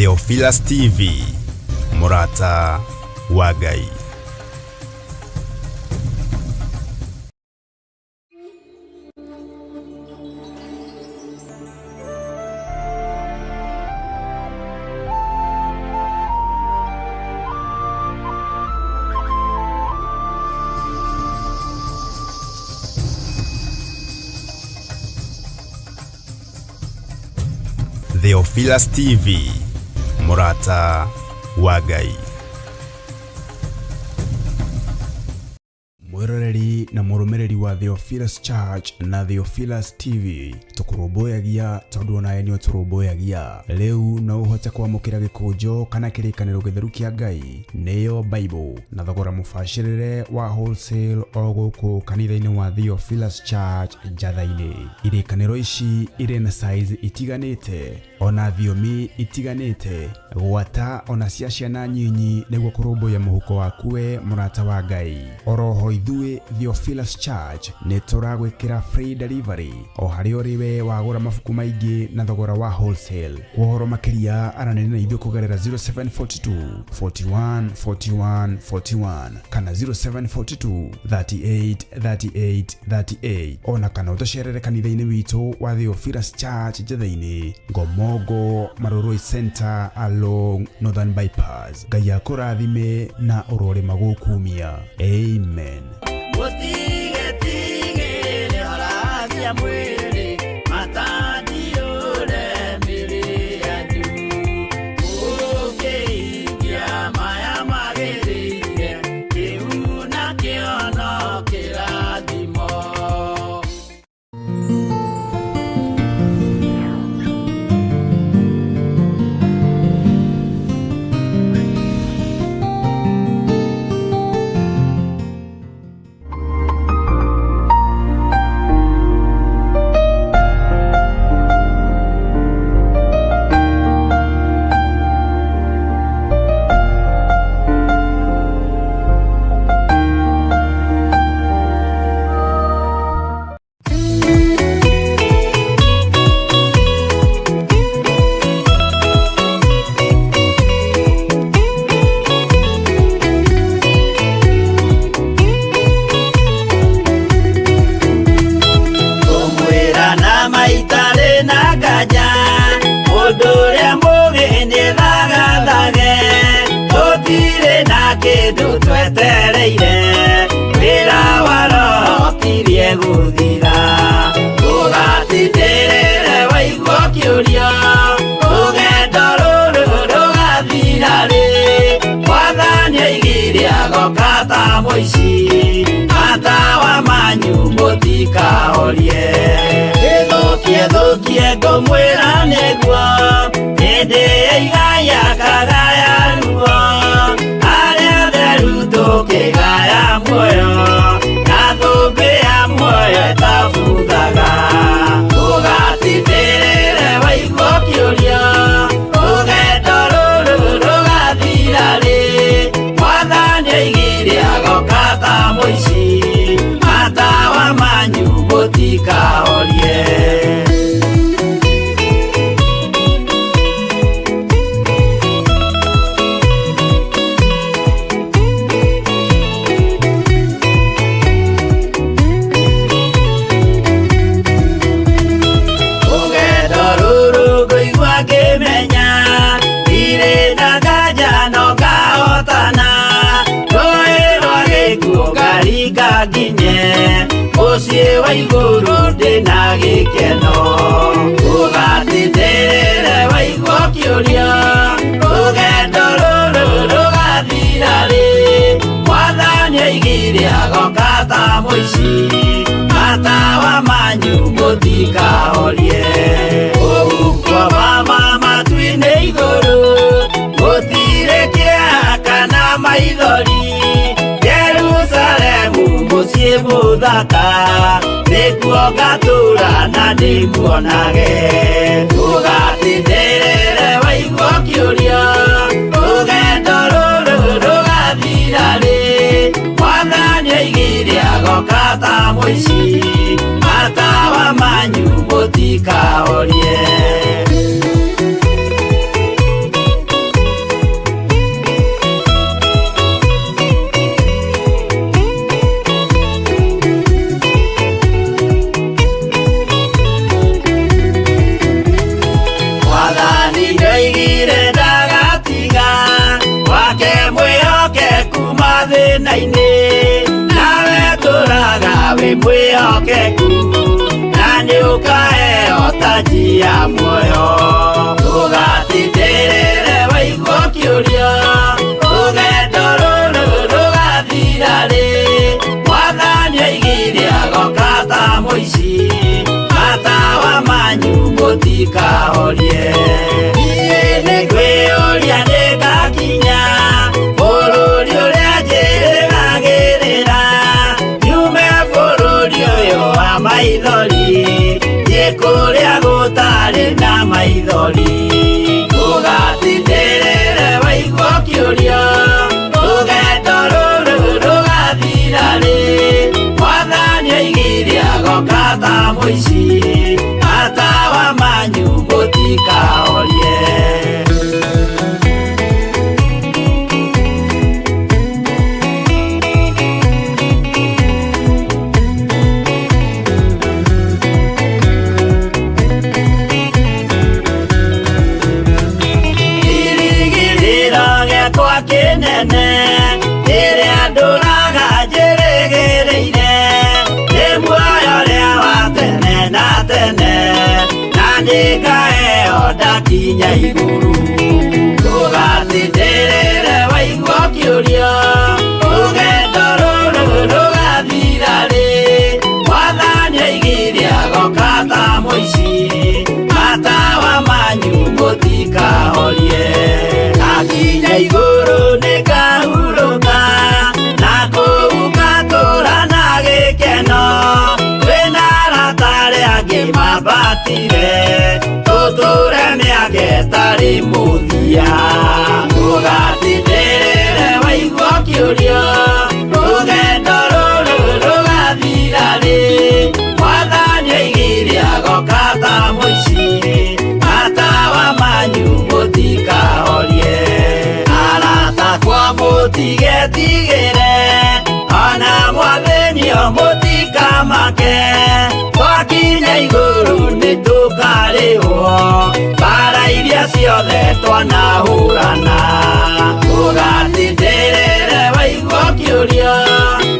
Theophilus TV, mũrata wa Ngai. Theophilus TV, mũrata wa Ngai. Mwĩroreri na mũrũmĩrĩri wa Theophilus Church na Theophilus TV, tũkũrũmbũyagia tondũ onawe nĩ ũtũrũmbũyagia. Rĩu no ũhote kwamũkĩra gĩkũnjo kana kĩrĩkanĩro gĩtheru kĩa Ngai, nĩyo Bible, na thogora mũbacĩrĩre wa wholesale o gũkũ kanitha-inĩ wa Theophilus Church Njatha-inĩ. Irĩkanĩro ici irĩ na size itiganĩte ona thiomi itiganĩte, gwata ona cia ciana nyinyi nĩguo kũrũmbũiya mũhuko waku we mũrata wa Ngai. Oroho ithuĩ Theophilus Church nĩ tũragwĩkĩra free delivery o harĩa ũrĩ we wagũra mabuku maingĩ na thogora wa wholesale. Kwa ũhoro makĩria aranĩria na ithuĩ kũgerera 0742 41 41 41 kana 0742 38 38 38, ona kana ũtũcerere kanitha-inĩ witũ wa Theophilus Church Njatha-inĩ, Ngomongo Marurui Center along Northern Bypass. Ngai akũrathime na ũrorĩma gũkumia. Amen. Mũtigetigĩre harathia mwĩrĩ, matandiũre mĩrĩ yanyu. Mũkĩhingia maya magĩrĩire, kĩu nakĩo no kĩrathimo. Ngũmwĩra na maitarĩ na nganja, mũndũ ũrĩa mũũgĩ nĩthagathage, tũtirĩ na kĩndũ twetereire, wĩra wa Roho kirie gũthira. Ndũgatindĩrĩre waigua ũkĩũria, rũgendo rũrũ rũgathira rĩ? Mwathani oigire agoka ta mũici, matawa manyu mũtikahorie. Ĩthũkie thũkie ngũmwĩra nĩguo, hĩndĩ ĩigai akagaya ruo, arĩa atheru tũkĩgaya muoyo, na thũmbĩ ya muoyo ĩtabuthaga. Ndũgatindĩrĩre waigua ũkĩũria, rũgendo rũrũ rũgathira rĩ? Mwathani oigire agoka ta mũici, matawa manyu mũtikahorie. Rũgendo rũrũ ngũigua ngĩmenya, ndirĩ na nganja no ngahotana, rũĩ rwa gĩkuũ ngaringa nginye, mũciĩ wa igũrũ ndĩna gĩkeno. Ndũgatindĩrĩre waigua ũkĩũria, rũgendo rũrũ rũgathira rĩ? Mwathani oigire agoka ta mũici, matawa manyu mũtikahorie. Ũguo mama matu-inĩ igũrũ, gũtirĩ kĩeha kana maithori, Jerusalemu mũciĩ mũthaka, nĩkuo ngatũũra na ndĩmuonage. Ndũgatindĩrĩre waigua ũkĩũria, rũgendo rũrũ rũgathira rĩ? Mwathani oigire agoka ta mũici, matawa manyu mũtikahorie. Mathĩna-inĩ nawe tũraga wĩ mwĩhokeku na nĩ ũkaheo taji ya muoyo. Ndũgatindĩrĩre waigua ũkĩũria rũgendo rũrũ rũgathira rĩ. Mwathani oigire agoka ta mũici, matawa manyu mũtikahorie. Niĩ nĩngwĩyũria nĩngakinya bũrũri ũrĩa njĩrĩgagĩrĩra, nyume bũrũri ũyũ wa maithori thiĩ kũrĩa gũtarĩ na maithori. Ndũgatindĩrĩre waigua ũkĩũria rũgendo rũrũ rũgathira rĩ. Mwathani oigire agoka ta mũici, matawa manyu mũtikahorie. Kĩrĩgĩrĩro gĩakwa kĩnene rĩrĩa ndũraga njĩrĩgĩrĩire nĩ muoyo ũrĩa wa tene na tene na nĩngaheo ndakinya igũrũ. Ndũgatindĩrĩre waigua ũkĩũria rũgendo rũrũ rũgathira rĩ. Mwathani oigire agoka ta mũici, matawa manyu mũtikahorie. Ndakinya igũrũ nĩngahurũka na kũu ngatũũra na gĩkeno. Twĩna arata arĩa angĩ mambatire tũtũũre mĩaka ĩtarĩ mũthia. Ndũgatindĩrĩre waigua ũkĩũria rũgendo rũrũ rũgathira rĩ. Mwathani oigire agoka ta mũici, matawa manyu mũtikahorie. Arata akwa mũtigetigĩre ona mwathĩnio mũtikamake, twakinya igũrũ nĩtũkarĩhwo mbara iria ciothe twanahũrana. Ndũgatindĩrĩre waigua ũkĩũria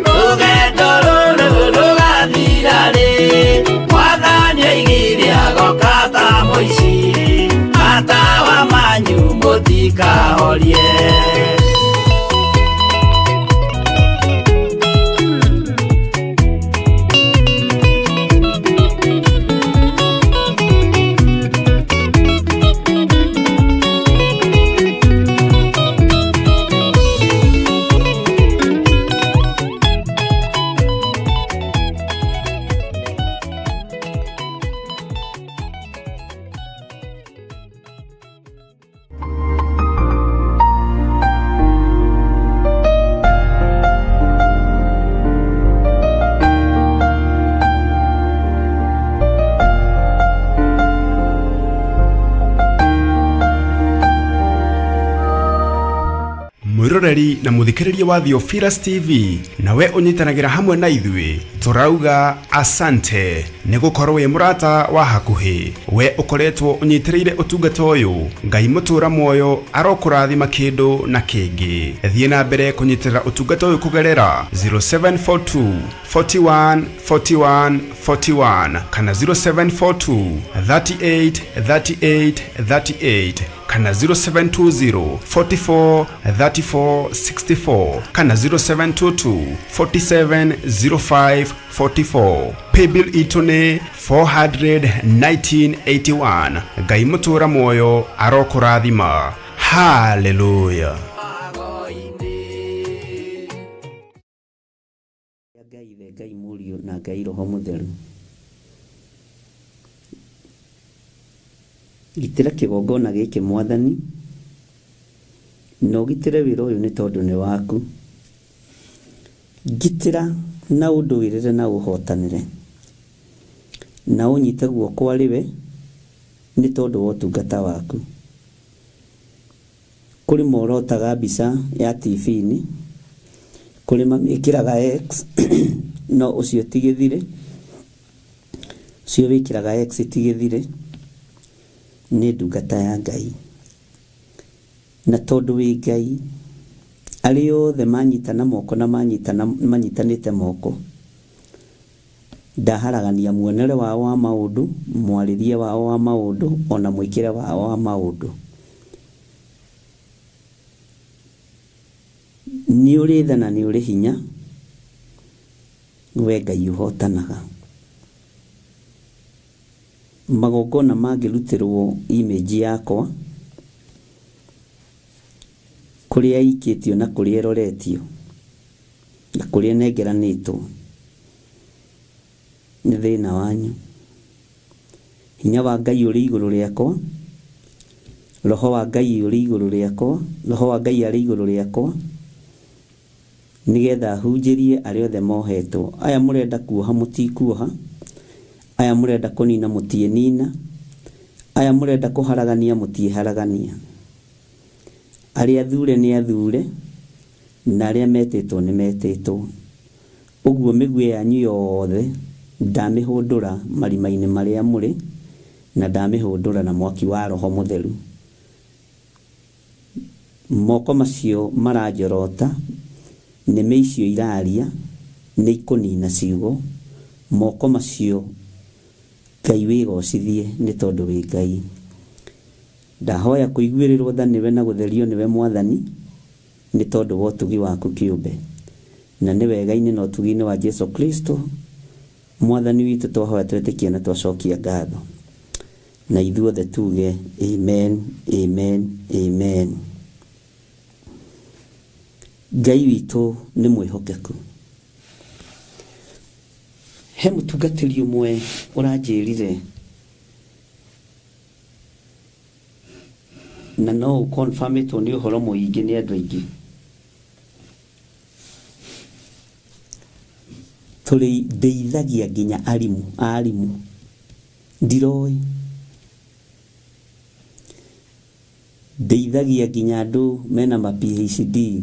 rũgendo rũrũ rũgathira rĩ. Mwathani oigire agoka ta mũici, matawa manyu mũtikahorie. Mwiroreri na muthikiriria wa Theophilus TV nawe unyitanagira hamwe na ithuĩ turauga asante nĩ gũkorwo wĩ mũrata wa hakuhĩ. We ũkoretwo ũnyitĩrĩire ũtungata ũyũ, Ngai mũtũra muoyo arokũrathima kĩndũ na kĩngĩ. Thiĩ na mbere kũnyitĩrĩra ũtungata ũyũ kũgerera 0742 41 41 41 kana 0742 38 38 38 kana 0720 44 34 64 kana 0722 47 05 44. Paybill itũ nĩ 41981. Ngai mũtũra muoyo arokũrathima. Haleluya. Ngai Ithe, Ngai Mũriũ na Ngai Roho Mũtheru. Gitĩra kĩgongona gĩkĩ Mwathani, na ũgitĩre wĩra ũyũ nĩ tondũ nĩ waku. Ngitĩra na ũndũĩrĩre na ũhotanĩre, na ũnyite guoko arĩ we nĩ tondũ wa ũtungata waku. Kũrĩ morotaga mbica ya TV-inĩ, kũrĩ mamĩkĩraga X, no ũcio ti gĩthirĩ, ũcio wĩkĩraga X ti gĩthirĩ, nĩ ndungata ya Ngai. Na tondũ wĩ Ngai, Arĩa othe manyitana moko na manyitana manyitanĩte moko, ndaharagania muonere wao wa maũndũ, mwarĩrie wao wa maũndũ, ona mwĩkĩre wao wa maũndũ. Nĩ ũrĩ tha na nĩ ũrĩ hinya, we Ngai ũhotanaga. Magongona mangĩrutĩrwo image yakwa, kũrĩa ĩikĩtio na kũrĩa ĩroretio, na kũrĩa ĩnengeranĩtwo, nĩ thĩna wanyu. Hinya wa Ngai ũrĩ igũrũ rĩakwa, Roho wa Ngai ũrĩ igũrũ rĩakwa, Roho wa Ngai arĩ igũrũ rĩakwa, nĩgetha hunjĩrie arĩa othe mohetwo. Aya mũrenda kuoha mũtikuoha, aya mũrenda kũnina mũtiĩnina, aya mũrenda kũharagania mũtiĩharagania. Arĩa athure nĩ athure, na arĩa metĩtwo nĩ metĩtwo. Ũguo mĩguĩ yanyu yothe ndamĩhũndũra marima-inĩ marĩa mũrĩ, na ndamĩhũndũra na mwaki wa Roho Mũtheru. Moko macio maranjorota, nĩmĩ icio iraria, nĩ ikũnina ciugo. Moko macio, Ngai wĩgocithie nĩ tondũ wĩ Ngai. Ndahoya kũiguĩrĩrwo tha nĩwe na gũtherio nĩwe Mwathani, nĩ tondũ wa ũtugi waku kĩũmbe. Na nĩ wega-inĩ na ũtugi-inĩ wa Jesu Kristo, Mwathani witũ twahoya twetĩkia na twacokia ngatho. Na ithuothe tuge amen, amen, amen. Ngai witũ nĩ mwĩhokeku. He mũtungatĩri ũmwe ũranjĩrire na no ũkonfamĩtwo nĩ ũhoro mũingĩ nĩ andũ aingĩ. Tũrĩ ndeithagia nginya arimũ, arimũ ndiroĩ ndeithagia nginya andũ mena ma PhD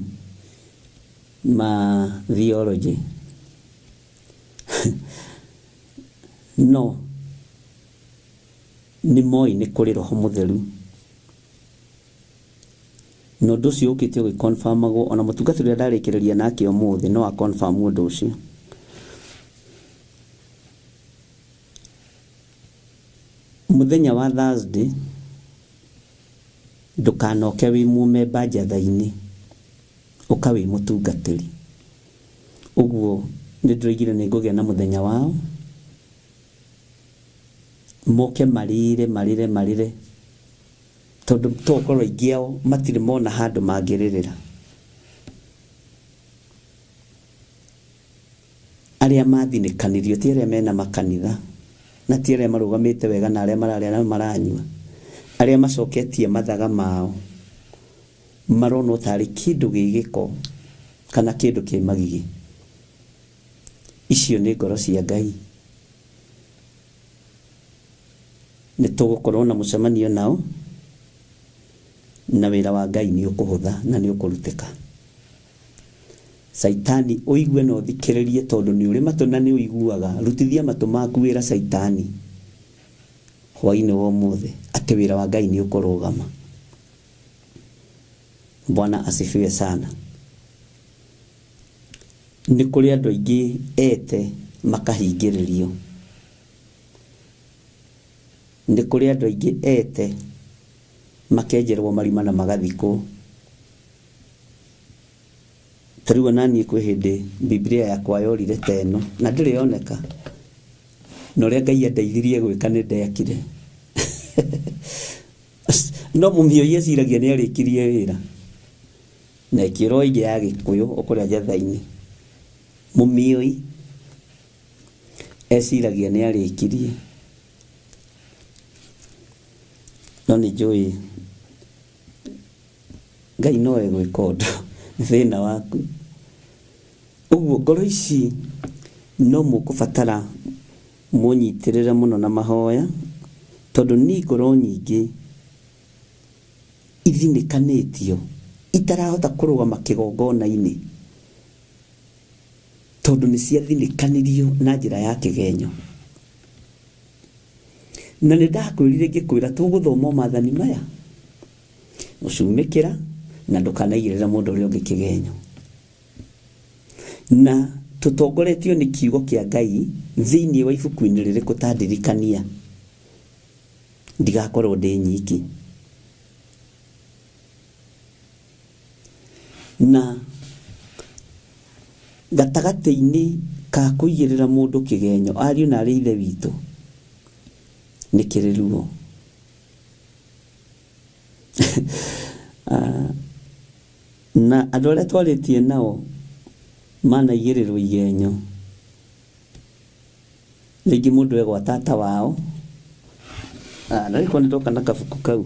ma theology no nĩ moĩ nĩ kũrĩ Roho Mũtheru. Na ũndũ ũcio ũkĩte ũgĩkonfamagwo ona mũtungatĩri ũrĩa ndarĩkĩrĩria nake ũmũthĩ no akonfam ũndũ ũcio. Mũthenya wa Thursday ndũkanoke wĩ mũmemba njatha-inĩ, ũka wĩ mũtungatĩri. Ũguo nĩ ndĩroigire nĩ ngũgĩa na mũthenya wao, moke marĩre marĩre marĩre, tondũ tokorwo aingĩ ao matirĩ mona handũ mangĩrĩrĩra. Arĩa mathinĩkanirio ti arĩa mena makanitha, na ti arĩa marũgamĩte wega na arĩa mararĩa na maranyua, arĩa macoketie mathaga mao maronwo tarĩ kĩndũ gĩ gĩko kana kĩndũ kĩ magigi. Icio nĩ ngoro cia Ngai. Nĩ tũgũkorwo na mũcemanio nao, na wĩra wa Ngai nĩ ũkũhũtha na nĩ ũkũrutĩka. Caitani ũigue na ũthikĩrĩrie tondũ nĩ ũrĩ matũ na nĩ ũiguaga. Rutithia matũ maku wĩra Caitani hwainĩ wa ũmũthĩ atĩ wĩra wa Ngai nĩ ũkũrũgama. Bwana asifiwe sana. Nĩ kũrĩ andũ aingĩ ete makahingĩrĩrio. Nĩ kũrĩ andũ aingĩ ete makenjerwo marima na magathikwo. Ta rĩu ona niĩ kwĩ hĩndĩ Bibilia yakwa yorire ta ĩno na ndĩrĩ yoneka. Na ũrĩa Ngai andeithirie gwĩka nĩ ndekire. No mũmĩoi eciragia nĩ arĩkirie wĩra. Na ĩkĩũra o ĩngĩ ya Gĩkũyũ o kũrĩa njatha-inĩ. Mũmĩoi eciragia nĩ arĩkirie. No nĩ njũĩ Ngai no egwĩka ũndũ, nĩ thĩna waku. Ũguo ngoro ici no mũkũbatara mũnyitĩrĩre mũno na mahoya, tondũ ni ngoro nyingĩ ithinĩkanĩtio itarahota kũrũgama kĩgongona-inĩ tondũ nĩ ciathinĩkanirio na njĩra ya kĩgenyo. Na nĩ ndakwĩrire ngĩkwĩra tũgũthoma o maathani maya, gũcumĩkĩra, Na ndũkanaigĩrĩre mũndũ ũrĩa ũngĩ kĩgenyo. Na tũtongoretio nĩ kiugo kĩa Ngai thĩinĩ wa ibuku-inĩ rĩrĩkũ ta ndirikania ndigakorwo ndĩ nyiki. Na gatagatĩ-inĩ ka kũigĩrĩra mũndũ kĩgenyo ariũ na arĩ ithe witũ nĩ kĩrĩ ruo. Na andũ arĩa twarĩtie nao manaigĩrĩrwo igenyo, rĩngĩ mũndũ egwa tata wao, na rĩkorwo nĩ ndoka na kabuku kau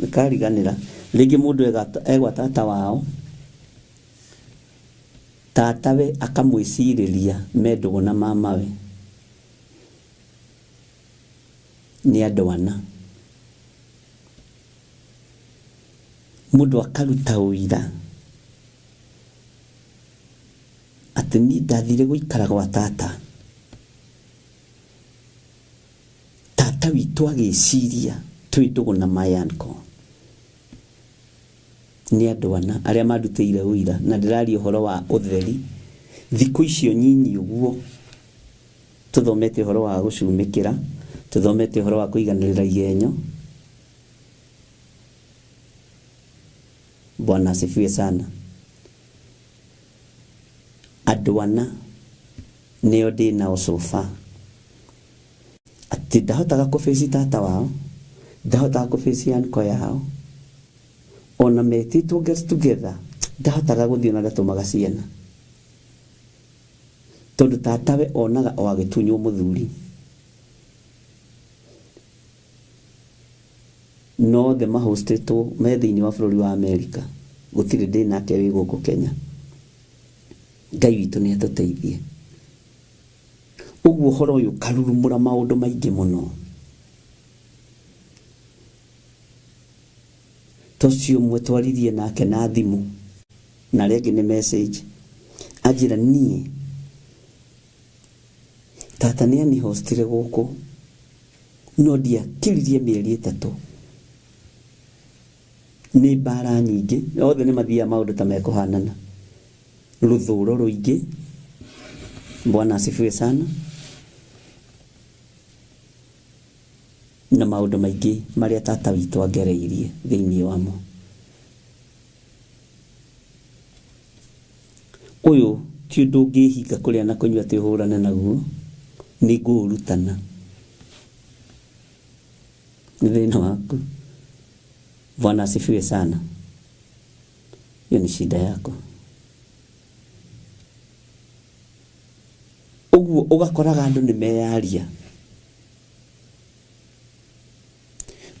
nĩkariganĩra, rĩngĩ mũndũ egwa tata wao, tatawe akamwĩcirĩria me ndũgũ na mamawe nĩ andũ ana. Mũndũ akaruta ũira atĩ niĩ ndathire gũikara gwa tata, tata witũ agĩciria twĩ ndũgũ na my uncle. Nĩ andũ ana arĩa mandutĩire ũira, na ndĩraria ũhoro wa ũtheri thikũ icio nyinyi ũguo tũthomete ũhoro wa gũcumĩkĩra, tũthomete ũhoro wa kũiganĩrĩra igenyo. Bwana asifiwe sana. Andũ ana nĩo ndĩ nao so far, atĩ ndahotaga kũbĩci tata wao, ndahotaga kũbĩci uncle yao, ona metĩtwo get together ndahotaga gũthiĩ, ona ndatũmaga ciana, tondũ tatawe onaga o agĩtunywo mũthuri. No othe mahostĩtwo me thĩinĩ wa bũrũri wa Amerika, gũtirĩ ndĩ nake wĩ gũkũ Kenya. Ngai witũ nĩ atũteithie. Ũguo ũhoro ũyũ ũkarurumũra maũndũ maingĩ mũno. Tocio ũmwe twaririe nake na thimũ na arĩa angĩ nĩ message, anjĩra niĩ tata nĩ anihostire gũkũ no ndiakiririe mĩeri 3, nĩ mbara nyingĩ, othe nĩ mathiaga maũndũ ta mekũhanana, rũthũro rũingĩ. Bwana asifiwe sana. Na maũndũ maingĩ marĩa tata witũ angereirie thĩinĩ wamo. Ũyũ ti ũndũ ũngĩhinga kũrĩa na kũnyua atĩ ũhũrane naguo, nĩ ngũũrutana. Nĩ thĩna waku. Bwana asifiwe sana. Hiyo ni shida yako. Ũguo ũgakoraga andũ nĩ meyaria.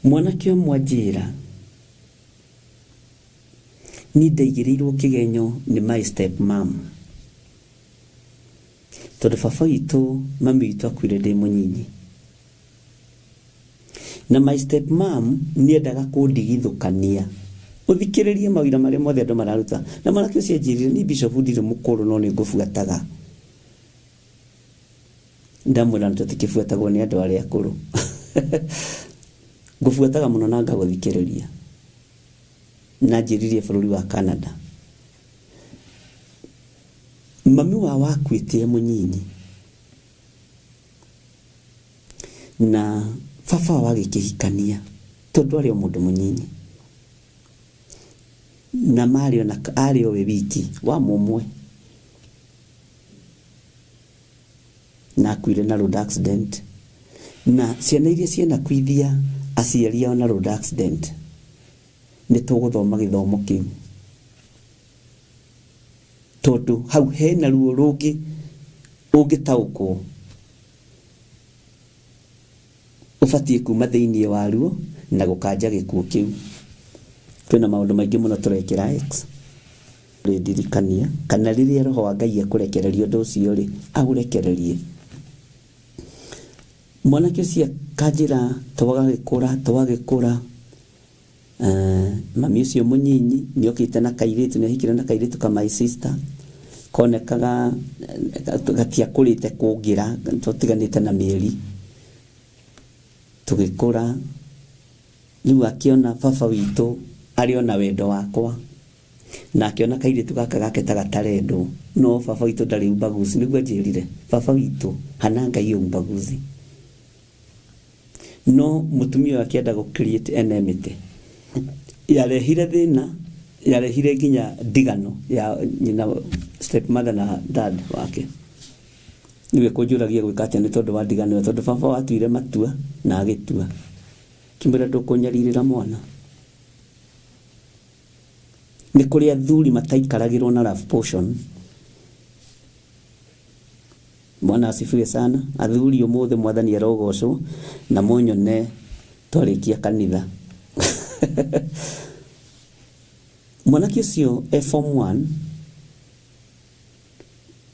Mwanake ũmwe anjĩra niĩ ndaigĩrĩirwo kĩgenyo nĩ my step mom, tondũ baba witũ, mami witũ akuire ndĩ mũnyinyi, na my step mom nĩendaga kũndigithũkania. Ũthikĩrĩrie mawĩra marĩa mothe andũ mararuta. Na mwanake ũcio anjĩrire, niĩ bishop ndirĩ mũkũrũ no nĩ ngũbuataga. Ndamwĩra tũtikĩbuatagwo nĩ andũ arĩa akũrũ, ngũbuataga mũno na ngagũthikĩrĩria. Na anjĩririe bũrũri wa Canada mami wao akuĩte e mũnyinyi, na baba wao agĩkĩhikania tondũ arĩ o mũndũ mũnyinyi, na marĩ ona arĩ o we wiki wa mũmwe, na akuire na road accident. Na ciana iria cianakuithia aciari ao na road accident, nĩ tũgũthoma gĩthomo kĩu, tondũ hau hena ruo rũngĩ ũngĩtaũkwo ũbatiĩ kuma thĩinĩ waruo na gũkanja gĩkuũ kĩu. Twĩna maũndũ maingĩ mũno tũrekĩra X rĩndirikania, kana rĩrĩa roho wa Ngai ekũrekereria ũndũ ũcio rĩ, aũrekererie. Mwanake ũcio akanjĩra twagagĩkũra, mami ũcio mũnyinyi nĩ okĩte na kairĩtu, nĩ ahikire na kairĩtu ka my sister konekaga gatiakũrĩte kũngĩra, tũtiganĩte na mĩeri. Tũgĩkũra, rĩu akĩona baba witũ arĩ ona wendo wakwa. Na akĩona kairĩtu gaka gake ta gatarendwo, no baba witũ ndarĩ umbaguzi, nĩguo anjĩrire, baba witũ hana Ngai umbaguzi. No mũtumia ũyũ akĩenda gũ create enmity, yarehire thĩna, yarehire nginya ndigano ya nyina step mother na dad wake. Nĩwe kũnjũragia gwĩka atĩa nĩ tondũ wa ndigano ĩyo, tondũ baba watuire matua na agĩtua. Kĩmwĩra ndũkũnyarirĩra mwana. Nĩ kũrĩ athuri mataikaragĩrwo na love potion. Bwana asifiwe sana. Athuri ũmũthĩ mwathani arogocwo na mũnyone twarĩkia kanitha. Mwanake ũcio e form 1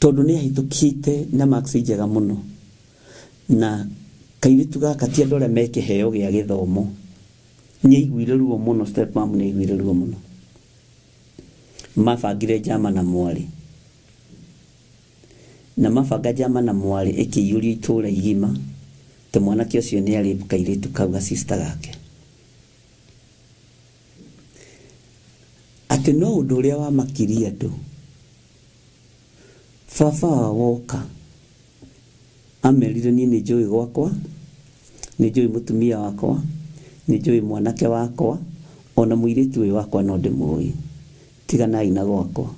tondũ nĩ ahĩtũkĩte na marks njega mũno, na kairĩtu gaka ti andũ arĩa me kĩheo gĩa gĩthomo, nĩ aiguire ruo mũno, step mom nĩ aiguire ruo mũno. Mabangire njama na mwarĩ, na mabanga njama na mwarĩ ĩkĩiyũrio itũũra igima atĩ mwanake ũcio nĩ arĩ kairĩtu kau ga sister gake. Atĩ no ũndũ ũrĩa wamakirie andũ, baba wao woka amerire niĩ nĩ njũĩ gwakwa, nĩ njũĩ mũtumia wakwa, nĩ njũĩ mwanake wakwa, ona mũirĩtu ũyũ wakwa no ndĩmũĩ, tiganai na gwakwa.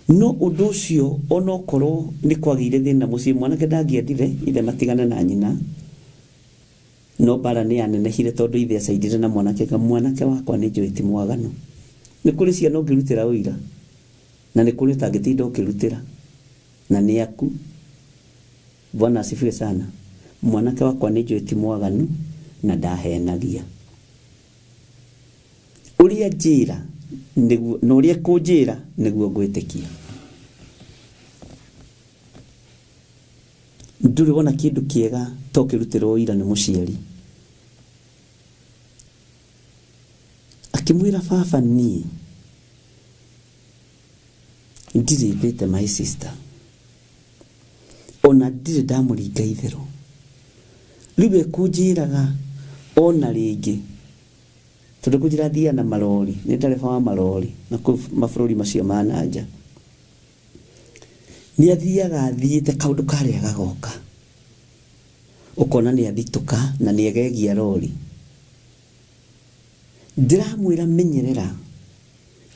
No ũndũ ũcio onokorwo nĩ kwagĩire thĩna mũciĩ, mwanake ndangĩendire ithe matigane na nyina, no mbara nĩ yanenehire tondũ ithe acaindire na mwanake, mwanake wakwa nĩ njũĩ ti mwaganu. Nĩ kũrĩ ciana ũngĩrutĩra ũira, na nĩ kũrĩ ũtangĩtinda ũkĩrutĩra, na nĩ aku. Bwana asifiwe sana. Mwanake wakwa nĩ njũĩ ti mwaganu na ndahenagia. Ũrĩa njĩra nĩguo, na ũrĩa kũnjĩra nĩguo ngwĩtĩkia. Ndũrĩ wona kĩndũ kĩega to kĩrutĩrwo ũira nĩ mũciari. Akĩmwĩra baba niĩ ndirĩ mbĩte my sister, ona ndirĩ ndamũringa itherũ. Rĩu ekũnjĩraga ona rĩngĩ, tondũ kũnjĩra thiaga na marori, nĩ ndereba wa marori na kũu mabũrũri macio ma na nja. Nĩ athiaga athiĩte kaũndũ karĩa gagoka, ũkona nĩ athitũka na nĩ egegia rori. Ndĩramwĩra menyerera,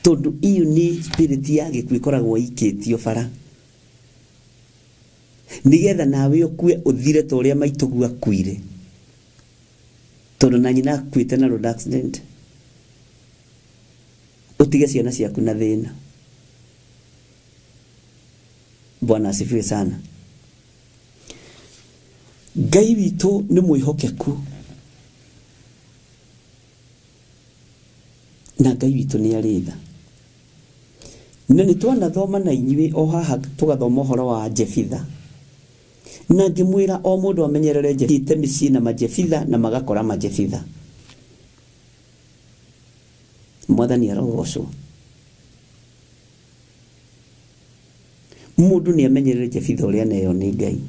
tondũ iyo nĩ spirit ya gĩkuũ ĩkoragwo ĩikĩtio bara, nĩgetha nawe ũkue ũthire ta ũrĩa maitũguo akuire, tondũ na nyina akuĩte na road accident. Ũtige ciana ciaku na thĩna. Bwana asifiwe sana. Ngai witũ nĩ mwĩhokeku, na Ngai witũ nĩ arĩ tha. Na nĩ twanathoma na inyuĩ o haha tũgathoma ũhoro wa Jefitha, na ngĩmwĩra o mũndũ amenyerere Jefitha mĩciĩ na majefitha na magakora majefitha. Mwathani arogocwo. Mũndũ nĩ amenyerere Jefitha ũrĩa aneo nĩ Ngai.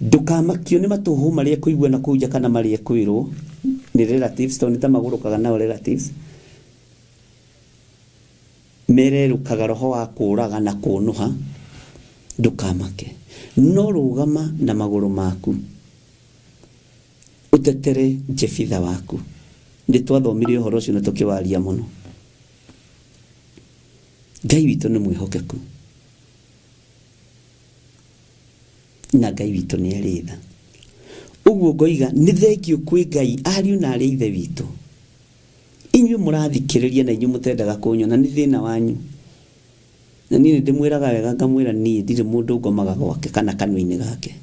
Ndũkamakio nĩ matũhũ marĩa kũigua na kũu nja kana marĩa kwĩrwo nĩ relatives, tondũ nĩ ta magũrũkaga nao relatives. Mererũkaga roho wa kũũraga na kũũnũha. Ndũkamake, no rũgama na magũrũ maku ũtetere Jefitha waku. Nĩ twathomire ũhoro ũcio na tũkĩwaria mũno. Ngai witũ nĩ mwĩhokeku, na Ngai witũ nĩ arĩ tha. Ũguo ngoiga nĩ thengio kwĩ Ngai, ariũ na arĩ ithe witũ. Inyuĩ mũrathikĩrĩria na inyuĩ mũtendaga kũnyona, nĩ thĩna wanyu. Na niĩ nĩ ndĩmwĩraga wega, ngamwĩra niĩ ndirĩ mũndũ ngomaga gwake kana kanua-inĩ gake.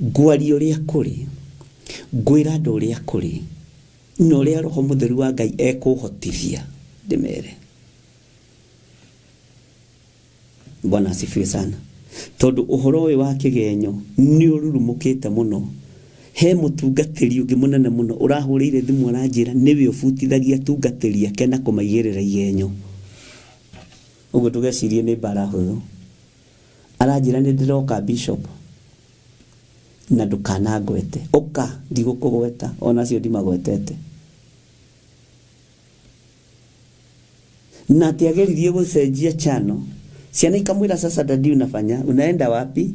Ngwaria ũrĩa kũrĩ, ngwĩra andũ ũrĩa kũrĩ, na ũrĩa Roho Mũtheru wa Ngai ekũhotithia ndĩmere. Bwana asifiwe sana. Tondũ ũhoro ũyũ wa kĩgenyo nĩ ũrurumũkĩte mũno. He mũtungatĩri ũngĩ mũnene mũno ũrahũrĩire thimũ aranjĩra nĩwe ũbutithagia atungatĩri ake na kũmaigĩrĩra igenyo. Ũguo ndũgecirie nĩ mbara hũthũ. Aranjĩra nĩ ndĩroka bishop. Na ndũkanangwete. Ũka, ndigũkũgweta, ona acio ndimagwetete. Na atĩ ageririe gũcenjia channel. Ciana ikamwĩra sasa daddy unafanya, unaenda wapi?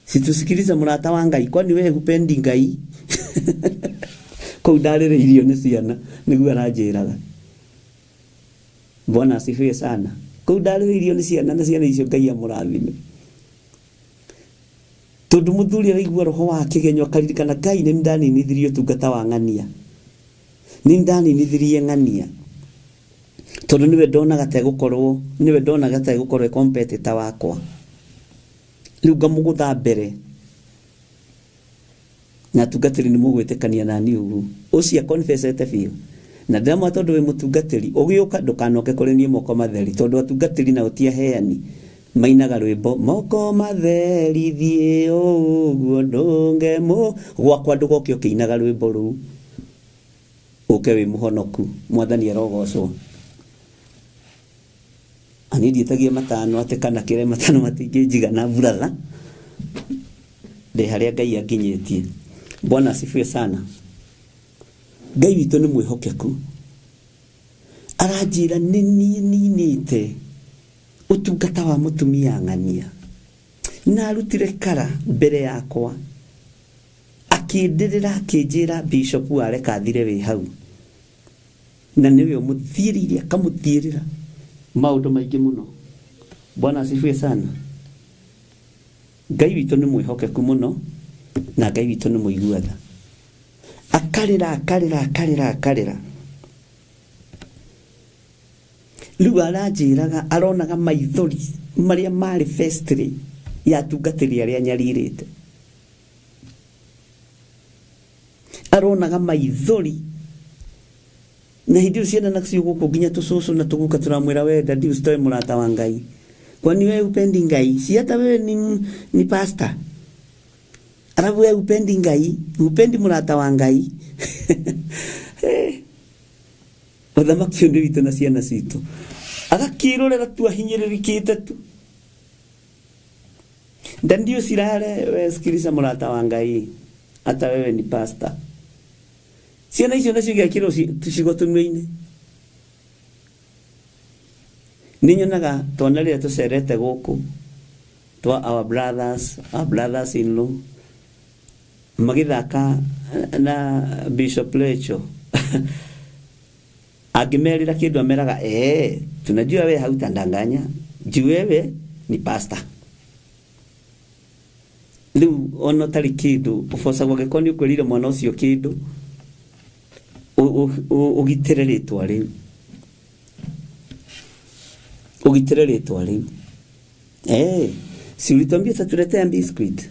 Situsikilize mũrata wa Ngai, kwani wewe hupendi Ngai? Kũu ndarĩrĩirio nĩ ciana, nĩguo aranjĩraga. Bwana asifiwe sana. Kũu ndarĩrĩirio nĩ ciana na ciana icio Ngai amũrathime. Tondu muthuri araigua roho wa kigenyo akaririkana Ngai nĩ ndaninithirie ũtungata wa ng'ania. Nĩ ndaninithirie ng'ania. Tondu niwe ndonaga ta egũkorwo, niwe ndonaga ta egũkorwo e competitor wakwa. Rĩu ngamũgũtha mbere. Na atungatĩri nĩ mũgwĩtĩkania na niĩ ũguo. Ũcio akonfesete biũ. Na ndĩramwĩra tondũ wĩ mũtungatĩri, ũgĩũka ndũkanoke kũrĩ niĩ moko matheri, tondũ atungatĩri nao ti aheani. Mainaga rwĩmbo moko matheri thiĩ ũguo ndũnge mũ gwakwa ndũgoke ũkĩinaga rwĩmbo rũu ũke wĩ mũhonoku. Mwathani arogocwo. Niĩ ndiĩtagia matano atĩ kana kĩre matano matingĩnjigana brother. Ndĩ harĩa Ngai anginyĩtie. Bwana asifiwe sana. Ngai witũ nĩ mwĩhokeku. Aranjĩra nĩ niĩ ninĩte ũtungata wa mũtumia ng'ania. Na arutire kara mbere yakwa. Akĩndĩrĩra akĩnjĩra Bishop wareka thire wĩ hau. Na nĩwe ũmũthiĩrĩire akamũthiĩrĩra maũndũ maingĩ mũno. Bwana asifiwe sana. Ngai witũ nĩ mwĩhokeku mũno na Ngai witũ nĩ mũigua tha. Akarĩra akarĩra akarĩra akarĩra. Rĩu aranjĩraga aronaga maithori marĩa marĩ vestry ya atungatĩri arĩa nyarirĩte. Aronaga maithori na hĩndĩ ĩyo ciana nacio gũkũ nginya tũcũcũ na tũguka tũramwĩra we daddy usitoe mũrata wa Ngai. Kwani wewe hupendi Ngai? Si hata wewe ni pastor. Alafu wewe hupendi Ngai, hupendi mũrata wa Ngai. Ũthamaki ũyũ nĩ witũ na ciana citũ. Agakĩrorera tu ahinyĩrĩrĩkĩte tu. Daddy usirare, we sikiliza mũrata wa Ngai. Hata wewe ni pastor. Ciana icio nacio igekĩrwo tũcigo tũnua-inĩ. Nĩ nyonaga twana rĩrĩa tũcerete gũkũ twa our brothers, our brothers in law magĩthaka na Bishop Lecho. Angĩmerĩra kĩndũ ameraga tunajua wewe hautandanganya juu wewe ni pastor. Rĩu ona ũtarĩ kĩndũ ũbocagwo angĩkorwo nĩ ũkwĩrire mwana ũcio kĩndũ ũgitĩre rĩtwa rĩu. Ũgitĩre rĩtwa rĩu. Si ulituambia utatuletea biscuit?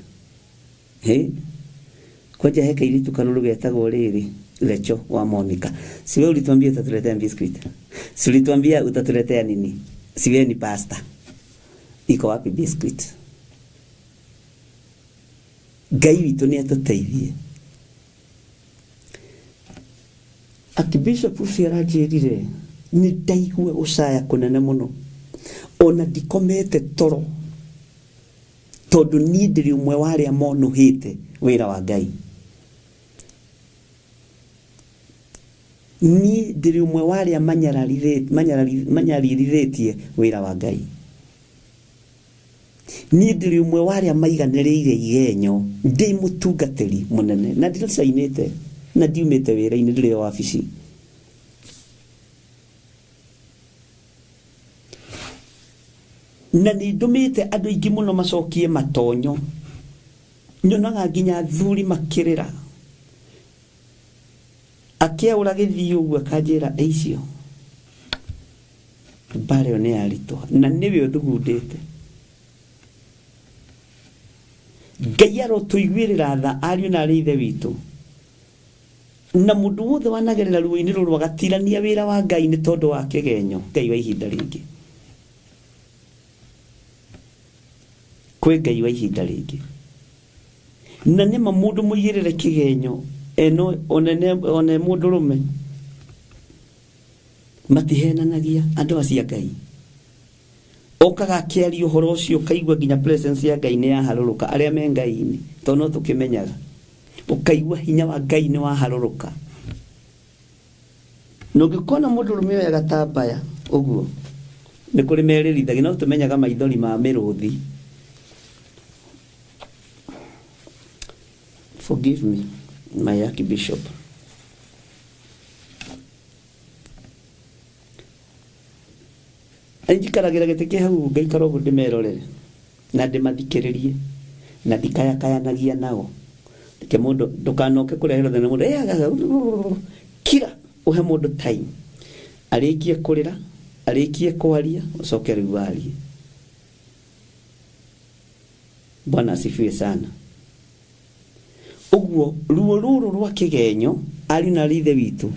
Kwanja he kairitu karuru getagwo rĩrĩ Lecho wa Monica. Si wewe ulituambia utatuletea biscuit? Si ulituambia utatuletea nini? Si wewe ni pastor? Iko wapi biscuit? Ngai witũ nĩ atũteithie. Archbishop ũcio aranjĩrire nĩ ndaigua gũcaya kũnene mũno. Ona ndikomete toro tondũ niĩ ndĩrĩ ũmwe wa arĩa monũhĩte wĩra wa Ngai. Niĩ ndĩrĩ ũmwe wa arĩa manyaririthĩtie wĩra wa Ngai. Niĩ ndĩrĩ ũmwe wa arĩa maiganĩrĩire igenyo ndĩ mũtungatĩri mũnene na ndiracainĩte na ndiumĩte wĩra-inĩ ndĩrĩ o wabici. Na nĩ ndũmĩte andũ aingĩ mũno macokie matonyo. Nyonaga nginya athuri makĩrĩra. Akĩaũra gĩthiĩ ũguo akanjĩra icio mbara ĩyo nĩ yaritũha na nĩwe ũthugundĩte. Ngai arotũiguĩrĩra tha ariũ na arĩ ithe witũ. Na mũndũ wothe wanagerera ruo-inĩ rũrũ agatirania wĩra wa Ngai nĩ tondũ wa kĩgenyo. Ngai wa ihinda rĩngĩ. Kwĩ Ngai wa ihinda rĩngĩ. Na nĩma mũndũ mũigĩrĩre kĩgenyo eno one mũndũrũme matihenanagia andũ acio a Ngai. Okaga akĩaria ũhoro ũcio ũkaigua nginya presence ya Ngai nĩ yaharũrũka arĩa me Ngai-inĩ tondũ no tũkĩmenyaga ũkaigua hinya wa Ngai nĩ waharũrũka. Na ũngĩkona mũndũrũme oya gatambaya ũguo nĩ kũrĩ merĩrithagia no tũmenyaga maithori ma mĩrũthi. Forgive me my archbishop. Njikaragĩra gĩtĩ kĩ hau ngaikara ũguo ndĩmerorere na ndĩmathikĩrĩrie na ndikayakayanagia nao. Reke mũndũ ndũkanoke kũreherwo thĩna mũndũ "Eh, aga- kira ũhe mũndũ time arĩkie kũrĩra arĩkie kwaria ũcoke rĩu warie. Bwana asifiwe sana. Ũguo ruo rũrũ rwa kĩgenyo ariũ na aarĩ a ithe witũ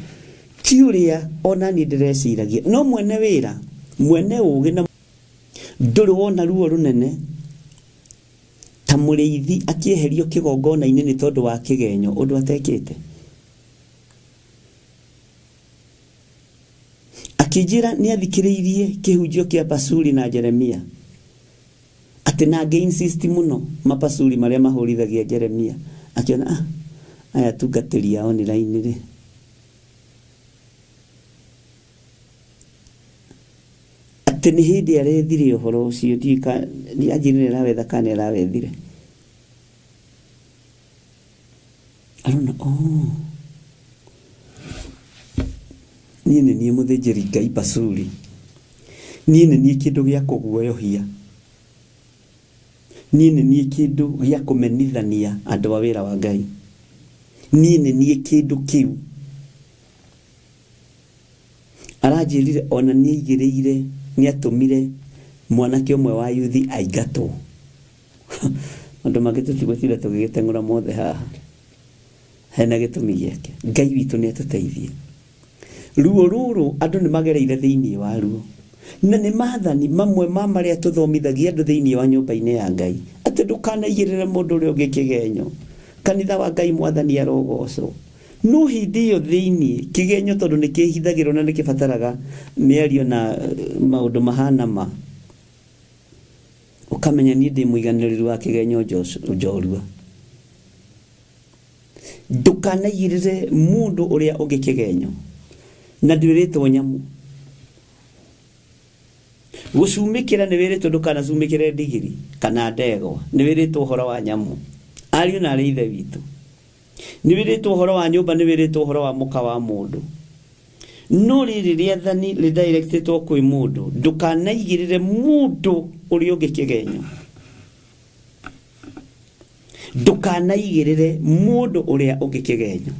ti ũrĩa ona niĩ ndĩreciragia no mwene wĩra mwene ũgĩ na ndũrĩ wona ruo rũnene ta mũrĩithi akĩeherio kĩgongona-inĩ nĩ tondũ wa kĩgenyo ũndũ atekĩte. Akĩnjĩra nĩ athikĩrĩirie kĩhunjio kĩa Pasuri na Jeremia atĩ na ngĩ insist mũno mapasuri marĩa mahũrithagia Jeremia akĩona ah, aya atungatĩri a online rĩ atĩ nĩ hĩndĩ arethire ũhoro ũcio ndiũĩ anjĩrire nĩ arawetha kana nĩ arawethire arona oh niĩ nĩ niĩ mũthĩnjĩri Ngai Pasuri niĩ nĩ niĩ kĩndũ gĩa kũguoyohia niĩ nĩ niĩ kĩndũ gĩa kũmenithania andũ a wĩra wa Ngai niĩ nĩ niĩ kĩndũ kĩu. Aranjĩrire ona nĩ aigĩrĩire nĩ atũmire mwanake ũmwe wa yuthi aingatwo. Maũndũ mangĩ tũtigũtinda tũgĩgĩteng'ũra mothe haha hena gĩtũmi gĩake. Ngai witũ nĩ atũteithie. Ruo rũrũ andũ nĩ magereire thĩinĩ waruo na nĩ maathani mamwe ma marĩa tũthomithagia andũ thĩinĩ wa nyũmba-inĩ ya Ngai atĩ ndũkanaigĩrĩre mũndũ ũrĩa ũngĩ kĩgenyo. Kanitha wa Ngai mwathani arogocwo. No hĩndĩ ĩyo thĩinĩ kĩgenyo tondũ nĩ kĩhithagĩrwo na nĩ kĩbataraga mĩario na maũndũ mahana ma ũkamenya niĩ ndĩ mũiganĩrĩri wa kĩgenyo njorua. Ndũkanaigĩrĩre mũndũ ũrĩa ũngĩ kĩgenyo na ndwĩrĩtwo nyamũ. Gũcumĩkĩra nĩ wĩrĩtwo ndũkanacumĩkĩre ndigiri kana ndegwa, nĩ wĩrĩtwo ũhoro wa nyamũ. Ariũ na arĩ ithe witũ, nĩ wĩrĩtwo ũhoro wa nyũmba, nĩ wĩrĩtwo ũhoro wa mũka wa mũndũ. No rĩrĩ rĩathani rĩdirectĩtwo kwĩ mũndũ, ndũkanaigĩrĩre mũndũ ũrĩa ũngĩ kĩgenyo. Ndũkanaigĩrĩre mũndũ ũrĩa ũngĩ kĩgenyo.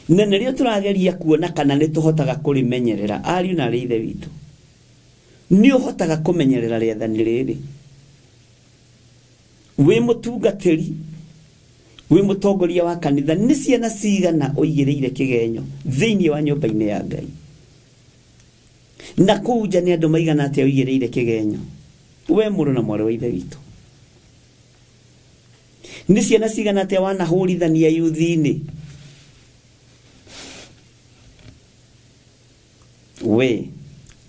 Na nĩrĩo tũrageria kuona kana nĩ tũhotaga kũrĩmenyerera ariũ na arĩ ithe witũ. Nĩ ũhotaga kũmenyerera rĩathani rĩrĩ wĩ mũtungatĩri wĩ mũtongoria wa kanitha nĩ ciana cigana ũigĩrĩire kĩgenyo thĩinĩ wa nyũmba-inĩ ya Ngai na kũu nja nĩ andũ maigana atĩa ũigĩrĩire kĩgenyo we mũrũ na mwarĩ wa ithe witũ nĩ ciana cigana atĩa wanahũrithania yuthi-inĩ we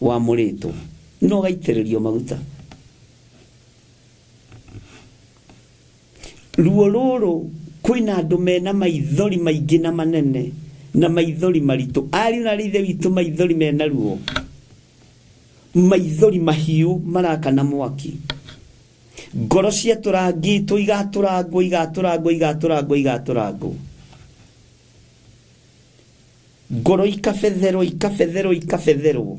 wamũrĩtwo no ũgaitĩrĩrio maguta. Ruo rũrũ kwĩna andũ mena maithori maingĩ na manene na maithori maritũ ariũ na arĩ ithe witũ maithori mena ruo maithori mahiũ marakana mwaki ngoro ciatũrangĩtwo igatũrangwo igatũrangwo igatũrangwo igatũrangwo ngoro ikabetherwo ikabetherwo ikabetherwo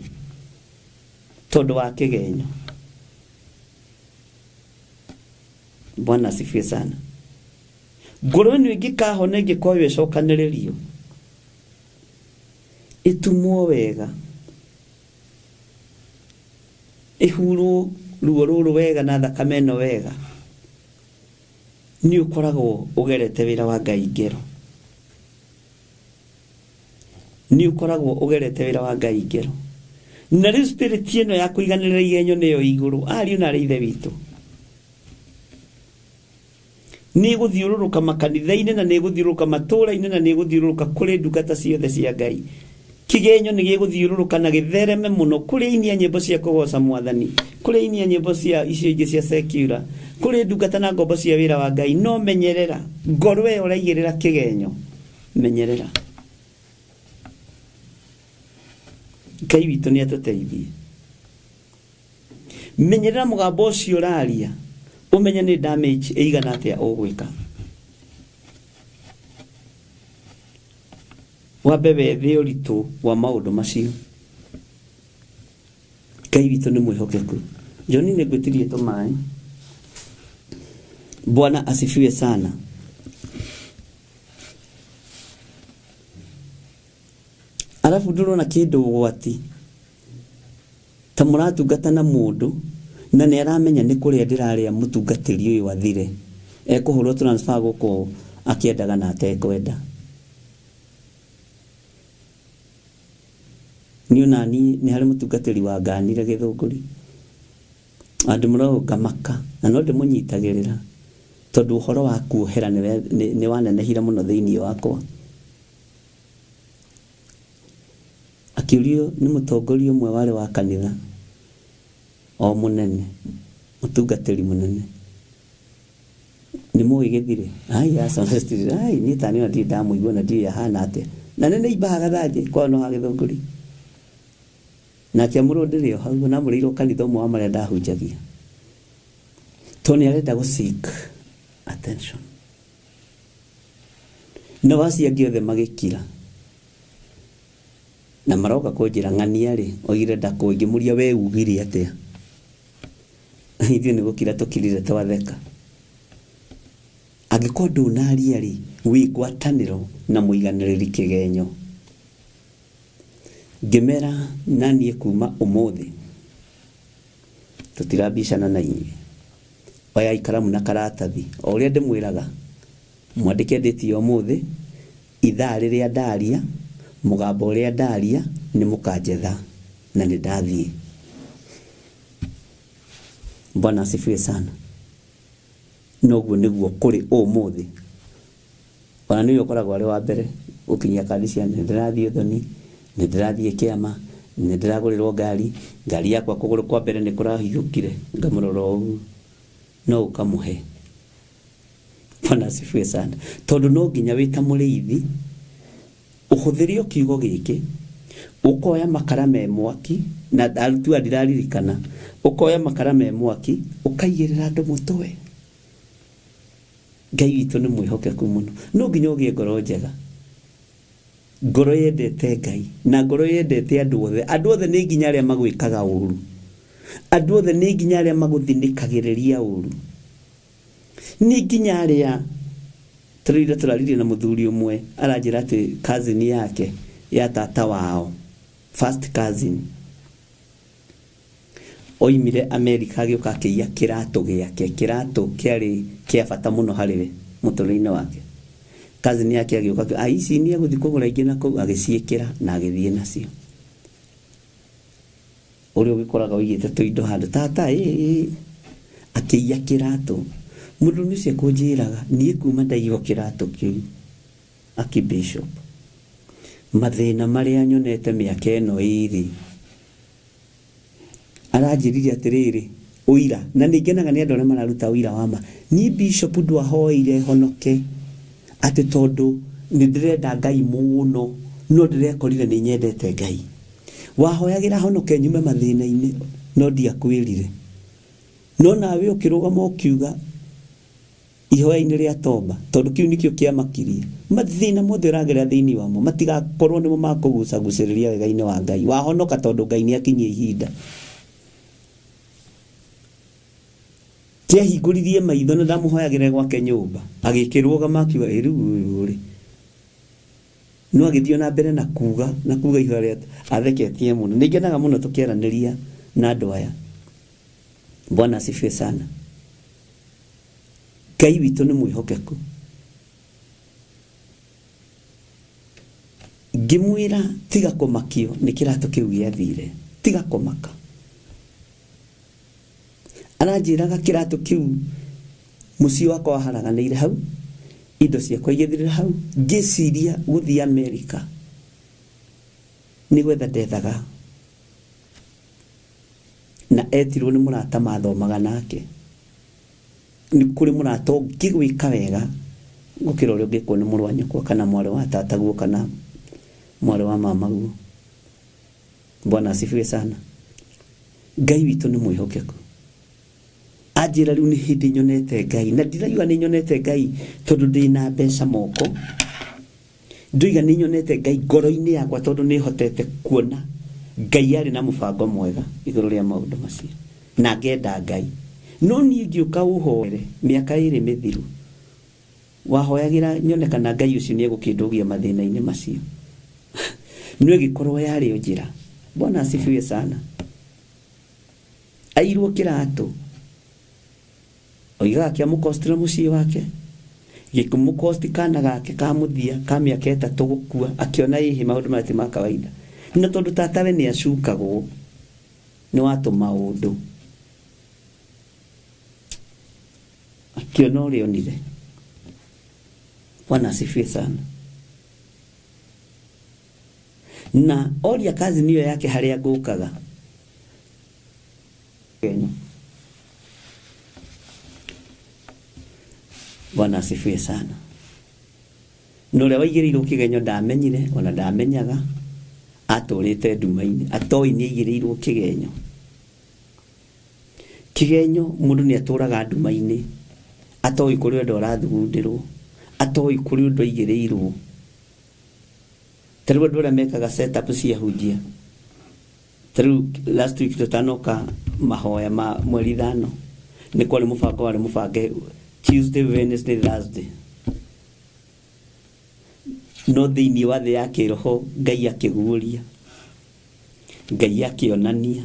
tondũ wa kĩgenyo. Bwana asifiwe sana. Ngoro ĩno ĩngĩkahona ĩngĩkorwo ĩcokanĩrĩrio ĩtumwo wega ĩhurwo ruo rũrũ wega na thakame ĩno wega nĩ ũkoragwo ũgerete wĩra wa Ngai ngero. Nĩ ũkoragwo ũgerete wĩra wa Ngai ngero. Na rĩu spirit ĩno ya kũiganĩrĩra igenyo nĩyo igũrũ ariũ na arĩ ithe witũ nĩ ĩgũthiũrũrũka makanitha-inĩ na nĩ ĩgũthiũrũrũka matũũra-inĩ na nĩ ĩgũthiũrũrũka kũrĩ ndungata ciothe cia Ngai. Kĩgenyo nĩ gĩgũthiũrũrũka na gĩthereme mũno kũrĩ aini a nyĩmbo cia kũgooca Mwathani, kũrĩ aini a nyĩmbo cia icio ingĩ cia secular, kũrĩ ndungata na ngombo cia wĩra wa Ngai. No menyerera ngoro ĩyo ũraigĩrĩra kĩgenyo, menyerera. Ngai witũ nĩ atũteithie. Menyerera mũgambo ũcio ũraria, ũmenye nĩ damage ĩigana atĩa ũgwĩka. Wambe wethe ũritũ wa maũndũ macio. Ngai witũ nĩ mwĩhokeku. John nĩ ngwĩtirie tũmaĩ. Bwana asifiwe sana. Arabu ndũrona kĩndũ ũgwati ta mũratungata na mũndũ na nĩ aramenya nĩ kũrĩa ndĩrarĩa mũtungatĩri ũyũ athire ekũhũrwo transfer gũkũ akĩendaga na atekwenda. Niĩ ona niĩ nĩ harĩ mũtungatĩri wanganire gĩthũngũri andĩmũra ũũ ngamaka na no ndĩmũnyitagĩrĩra tondũ ũhoro wa kuohera nĩ wanenehire mũno thĩinĩ wakwa. Akĩũrio nĩ mũtongoria ũmwe warĩ wa kanitha o mũnene, mũtungatĩri mũnene, nĩ mũĩ gĩthirĩ? Ai aca ai niĩ tani ona ndirĩ ndamũigua na ndiũĩ ahana atĩa. Na nĩ nĩimbaga gathanjĩ kwao no ha Gĩthũngũri. Na akĩamũrwo ndĩrĩ o hau, na amũrĩirwo kanitha ũmwe wa marĩa ndahunjagia. Tondũ nĩ arenda gũ seek attention. Nao acio angĩ othe magĩkira. Na maroka kũnjĩra ng'ania rĩ, oigire ndakũĩ. Ngĩmũria we ugire atĩa? Ithuĩ nĩ gũkira tũkirire twatheka. Angĩkorwo ndũnaria rĩ, wĩ ngwatanĩro na mũiganĩrĩri kĩgenyo. Ngĩmera na niĩ kuma ũmũthĩ tũtirabicana na inyuĩ. Oyai karamu na karatathi o ũrĩa ndĩmwĩraga, mwandĩke date ya ũmũthĩ, ithaa rĩrĩa ndaria, mũgambo ũrĩa ndaria, nĩ mũkanjetha na nĩ ndathiĩ. Bwana asifiwe sana. Noguo nĩguo kũrĩ ũmũthĩ. Ona nĩwe ũkoragwo arĩ wa mbere gũkinyia kandi cia nĩ ndĩrathiĩ ũthoni, nĩ ndĩrathiĩ kĩama, nĩ ndĩragũrĩrwo ngari, ngari yakwa kũgũrũ kwa mbere nĩ kũrahingũkire, ngamũrora ũguo, no ũkamũhe. Bwana asifiwe sana. Tondũ no nginya wĩ ta mũrĩithi ũhũthĩre o kiugo gĩkĩ, ũkoya makara me mwaki, na ndarutua ndiraririkana, ũkoya makara me mwaki, ũkaigĩrĩra andũ mũtwe. Ngai witũ nĩ mwĩhokeku mũno. No nginya ũgĩe ngoro njega, ngoro yendete Ngai na ngoro yendete andũ othe. Andũ othe nĩ nginya arĩa magwĩkaga ũru, andũ othe nĩ nginya arĩa magũthinĩkagĩrĩria ũru, nĩ nginya arĩa tũrĩire tũraririe na mũthuri ũmwe aranjĩra atĩ cousin yake ya tata wao, first cousin, Oimire Amerika agĩũka akĩiya kĩratũ gĩake. Kĩratũ kĩarĩ kĩa bata mũno harĩ we mũtũrĩre-inĩ wake. Cousin yake agĩũka akiuga, ah, ici nĩ egũthiĩ kũgũra ingĩ na kũu, agĩciĩkĩra na agĩthiĩ nacio. Ũrĩa ũgĩkoraga ũigĩte tũindo handũ, tata ĩ ĩ, akĩiya kĩratũ. Mũndũrũme ũcio ekũnjĩraga, niĩ kuma ndaiywo kĩratũ kĩu, Archbishop, mathĩna marĩa nyonete mĩaka ĩno ĩrĩ, Aranjĩrire atĩrĩrĩ, ũira, na nĩ ngenaga nĩ andũ arĩa mararuta ũira wa ma. Niĩ bishop ndwahoeire honoke atĩ tondũ nĩ ndĩrenda Ngai mũno, no ndĩrekorire nĩ nyendete Ngai. Wahoyagĩra honoke nyume mathĩna-inĩ, no ndiakwĩrire. No nawe ũkĩrũgama ũkiuga ihoya-inĩ rĩa toba, tondũ kĩu nĩkĩo kĩamakirie. Mathĩna mothe ũragerera thĩinĩ wamo matigakorwo nĩmo makũgucagucĩrĩria wega-inĩ wa Ngai. Wahonoka tondũ Ngai nĩ akinyia ihinda. Kĩahingũririe maitho na ndamũhoyagĩra gwake nyũmba, agĩkĩrũgama akiuga, ĩ rĩu ũyũ rĩ, no agĩthiĩ na mbere na kuga na kuga ihoya rĩa atheketie mũno. Nĩ ngenaga mũno tũkĩaranĩria na andũ aya. Bwana asifiwe sana. Ngai witũ nĩ mwĩhokeku. Ngĩmwĩra tiga kũmakio nĩ kĩratũ kĩu gĩathire, tiga kũmaka. Aranjĩraga kĩratũ kĩu mũciĩ wakwa waharaganĩire hau, indo ciakwa igĩthirĩra hau, ngĩciria gũthiĩ Amerika. Nĩ gwetha ndethaga na etirwo nĩ mũrata mathomaga nake. Nĩ kũrĩ mũrata ũngĩgwĩka wega gũkĩra ũrĩa ũngĩkwo nĩ mũrũ wa nyũkwa kana mwarĩ wa tataguo kana mwarĩ wa mamaguo. Bwana asifiwe sana. Ngai witũ nĩ mwĩhokeku. Anjĩra rĩu nĩ hĩndĩ nyonete Ngai, na ndirauga nĩ nyonete Ngai tondũ ndĩna mbeca moko, ndoiga nĩ nyonete Ngai ngoro-inĩ yakwa tondũ nĩ hotete kuona Ngai arĩ na mũbango mwega igũrũ rĩa maũndũ macio na ngenda Ngai. No niĩ ngĩũka ũhoere mĩaka ĩrĩ mĩthiru, wahoyagĩra nyone kana Ngai ũcio nĩ egũkĩndũgia mathĩna-inĩ macio. No ĩgĩkorwo yarĩ o njĩra. Bwana asifiwe sana. Airwo kĩratũ, oigaga kĩamũkostire mũciĩ wake, gĩkĩmũkosti kana gake ka mũthia ka mĩaka 3 gũkua, akĩona ĩhĩ maũndũ maya ti ma kawaida. Na tondũ tatawe nĩ acukagwo nĩ wa tũmaũndũ, akĩona ũrĩa onire. Bwana asifiwe sana. Na oria kazi niyo yake harĩa ngũkaga. Kenya. Bwana asifiwe sana. Na ũrĩa waigĩrĩirwo kĩgenyo ndamenyire ona ndamenyaga, atũrĩte nduma-inĩ, atoĩ nĩ aigĩrĩirwo kĩgenyo. Kĩgenyo mũndũ nĩ atũraga nduma-inĩ, atoĩ kũrĩ ũndũ arathugundĩrwo, atoĩ kũrĩ ũndũ aigĩrĩirwo. Ta rĩu andũ arĩa mekaga setup cia hunjia, ta rĩu last week tũtanoka mahoya ma mweri 5, nĩ kwarĩ mũbango warĩ mũbange Tuesday, Wednesday, Thursday. No thĩinĩ wa thĩ ya kĩroho Ngai akĩguũria, Ngai akĩonania.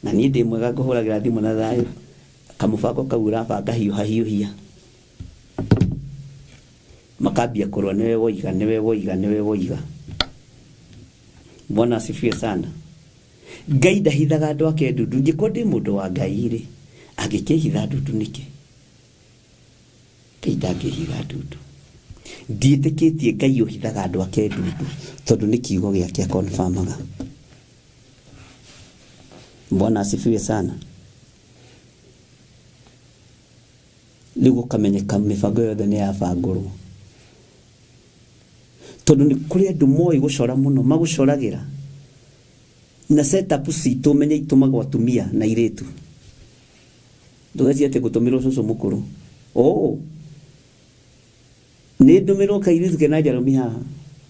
Na niĩ ndĩ mwega ngũhũragĩra thimũ na thayũ, kamũbango kau ũrabanga hiũha hiũhia. Makambia kũrũa nĩwe woiga, nĩwe woiga, nĩwe woiga. Bwana asifiwe sana. Ngai ndahithaga andũ ake ndundu. Ingĩkorwo ndĩ mũndũ wa Ngai rĩ, angĩkĩhitha ndundu nĩkĩ? Ngai ndangĩhitha ndundu. Ndiĩtĩkĩtie Ngai ũhithaga andũ ake ndundu, tondũ nĩ kiugo gĩake akonfirmaga. Bwana asifiwe sana. Rĩu gũkamenyeka mĩbango yothe nĩ yabangũrwo. Tondũ nĩ kũrĩ andũ moĩ gũcora mũno, magũcoragĩra. Na setup citũ menye itũmagwo atumia na airĩtu. Ndũgecirie atĩ ngũtũmĩrwo cũcũ mũkũrũ. Oh! Nĩ ndũmĩrwo kairĩtu kena njarũmi haha,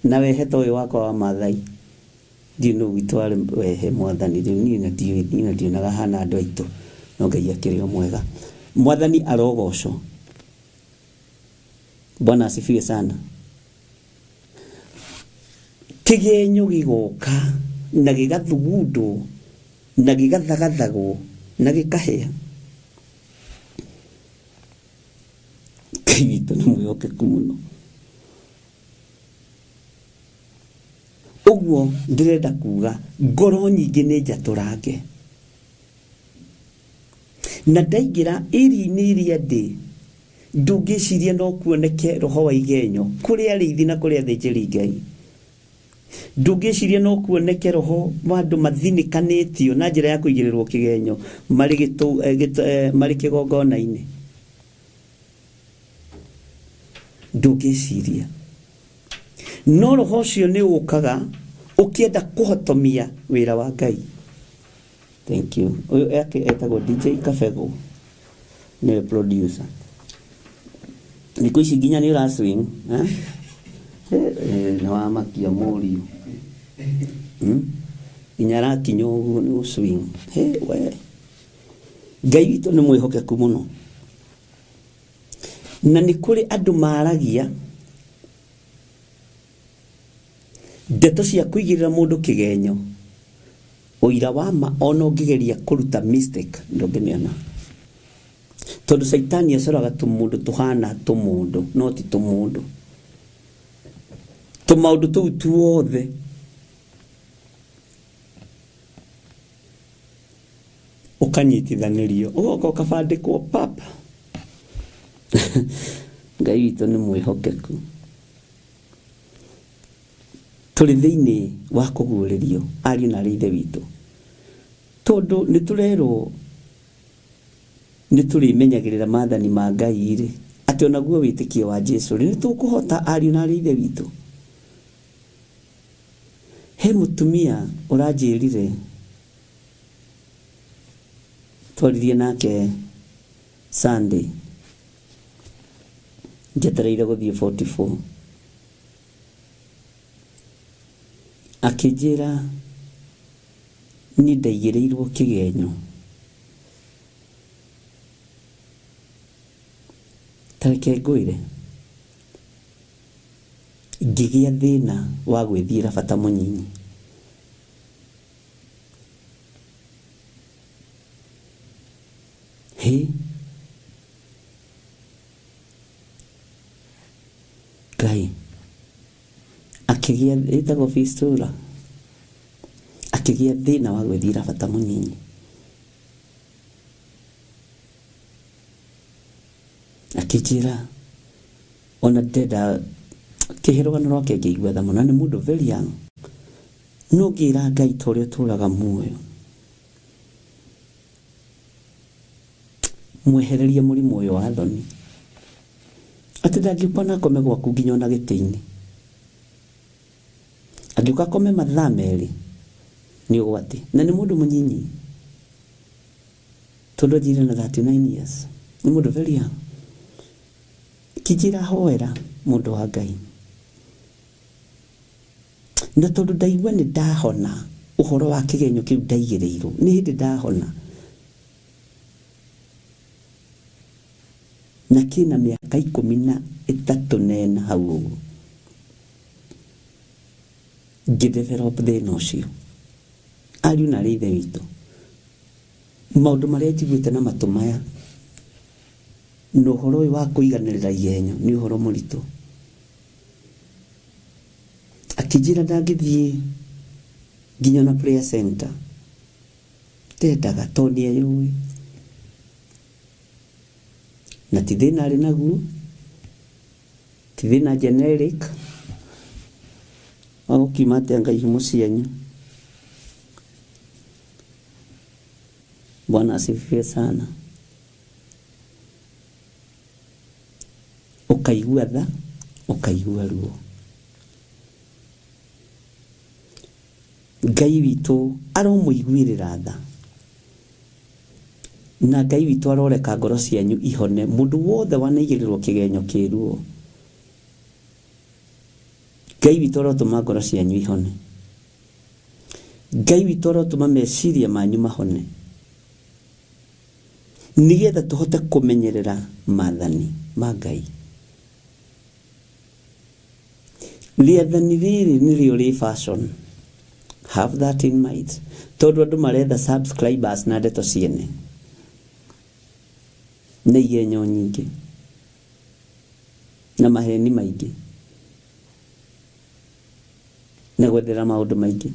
na wehe ta ũyũ wakwa wa Maathai. Ndiũĩ nũ witũ arĩ wehe mwathani, rĩu niĩ na ndiũĩ, niĩ na ndionaga hana andũ aitũ, no Ngai akĩrĩ o mwega. Mwathani arogocwo. Bwana asifiwe sana. Kĩgenyo gĩgoka na gĩgathugundwo na gĩgathagathagwo na gĩkahĩa. Ngai witũ nĩ mwĩhokeku mũno. Ũguo ndĩrenda kuga ngoro nyingĩ nĩ njatũrange. Na ndaingĩra iria-inĩ iria ndĩ, ndũngĩciria no kuoneke roho wa igenyo kũrĩ arĩithi na kũrĩ athĩnjĩri Ngai. Ndũngĩciria no kuoneke roho wa andũ mathinĩkanĩtio na njĩra ya kũigĩrĩrwo kĩgenyo marĩ kĩgongona-inĩ. Ndũngĩciria. No roho ũcio nĩ ũkaga ũkĩenda kũhotomia wĩra wa Ngai. Thank you. Ũyũ yake etagwo DJ Kabego, nĩwe producer. Thikũ ici nginya nĩ ũra swing, eh? Nĩ wamakia mũriũ. Nginya arakinya ũguo nĩ gũ swing. He, we. Ngai witũ nĩ mwĩhokeku mũno. Na nĩ kũrĩ andũ maragia ndeto cia kũigĩrĩra mũndũ kĩgenyo, ũira wa ma ona ũngĩgeria kũruta mistake ndũngĩmĩona. Tondũ Caitani acoraga tũmũndũ tũhana tũmũndũ, no ti tũmũndũ. Tũmaũndũ tũu tuothe ũkanyitithanĩrio, ũgoka ũkabandĩkwo pap. Ngai witũ nĩ mwĩhokeku. Tũrĩ thĩinĩ wa kũguũrĩrio ariũ na arĩ ithe witũ, tondũ nĩ tũrerwo nĩ tũrĩmenyagĩrĩra maathani ma Ngai rĩ, atĩ onaguo wĩtĩkio wa Jesu rĩ, nĩ tũkũhota ariũ na arĩ ithe witũ. He mũtumia ũranjĩrire, twaririe nake Sunday, njetereire gũthiĩ 44, akĩnjĩra niĩ ndaigĩrĩirwo kĩgenyo ta reke ngwĩre, ngĩgĩa thĩna wa gwĩthiĩra bata mũnyinyi. Hĩ, Ngai, akĩgĩa ĩtagwo fistula, akĩgĩa thĩna wa gwĩthiĩra bata mũnyinyi. Akĩnjĩra ona ndenda kĩhe rũgano rwake ngĩigua tha mũno, na nĩ mũndũ very young, no ngĩra Ngai ta ũrĩa ũtũraga muoyo, mwehererie mũrimũ ũyũ wa thoni, atĩ ndangĩũka na akome gwaku nginya ona gĩtĩ-inĩ, angĩũka akome mathaa merĩ nĩ ũgwati, na nĩ mũndũ mũnyinyi tondũ anjĩrire na 39 years, nĩ mũndũ very young. Kĩnjĩra hoera mũndũ wa Ngai, na tondũ ndaigua nĩ ndahona ũhoro wa kĩgenyo kĩu ndaigĩrĩirwo, nĩ hĩndĩ ndahona, na kĩna mĩaka 13 na ĩna hau ũguo, ngĩdevelop thĩna ũcio. Ariũ na arĩ ithe witũ, maũndũ marĩa njiguĩte na matũ maya na ũhoro ũyũ wa kũiganĩrĩra igenyo nĩ ũhoro mũritũ. Akĩnjĩra ndangĩthiĩ nginya na prayer center, ndendaga tondũ nĩ eyũĩ, na ti thĩna arĩ naguo, ti thĩna generic wa gũkiuma atĩa Ngai ihumo cianyu. Bwana asifiwe sana. Ũkaigua tha, ũkaigua ruo. Ngai witũ aromũiguĩrĩra tha, na Ngai witũ aroreka ngoro cianyu ihone, mũndũ wothe wanaigĩrĩrwo kĩgenyo kĩruo, Ngai witũ arotũma ngoro cianyu ihone. Ngai witũ arotũma meciria manyu mahone, nĩgetha tũhote kũmenyerera maathani ma Ngai. Rĩathani rĩrĩ nĩrĩo rĩ fashion, have that in mind, tondũ andũ maretha subscribers na ndeto ciene na igenyo nyingĩ na maheni maingĩ na gwethera maũndũ maingĩ.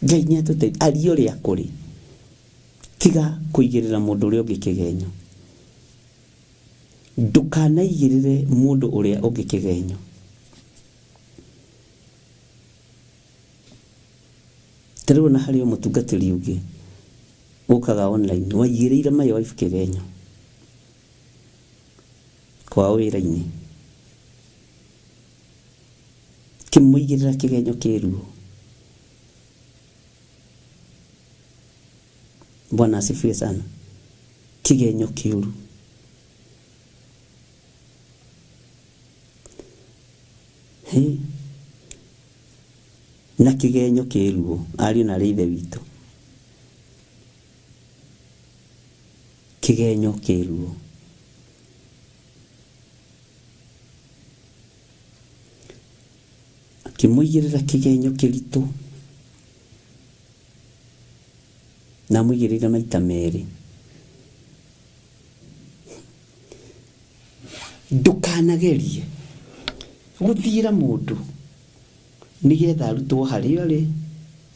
Ngai nĩ atũteithie. Aria ũrĩa kũrĩ, tiga kũigĩrĩra mũndũ ũrĩa ũngĩ kĩgenyo. Ndũkanaigĩrĩre mũndũ ũrĩa ũngĩ kĩgenyo. Ta rĩu ona harĩ o mũtungatĩri ũngĩ ũkaga online waigĩrĩire my wife kĩgenyo kwao wĩra-inĩ, kĩmũigĩrĩra kĩgenyo kĩruo. Bwana asifiwe sana. Kĩgenyo kĩũru. Hĩ, na kĩgenyo kĩruo, ariũ na arĩ ithe witũ, kĩgenyo kĩruo. Akĩmũigĩrĩra kĩgenyo kĩritũ, na amũigĩrĩire maita merĩ. Ndũkanagerie gũthiĩra mũndũ nĩgetha arutwo harĩa ũrĩ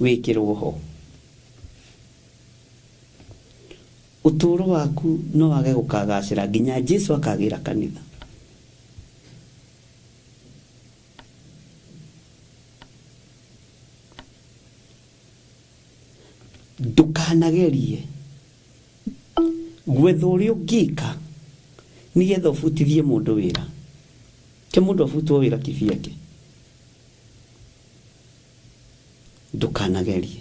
wĩkĩrwo ho. Ũtũũro waku no wage gũkagacĩra nginya Jesu akagĩra kanitha. Ndũkanagerie gwetha ũrĩa ũngĩka nĩgetha ũbutithie mũndũ wĩra. Ke mũndũ abutwo wĩra kibiake. Ndũkanagerie.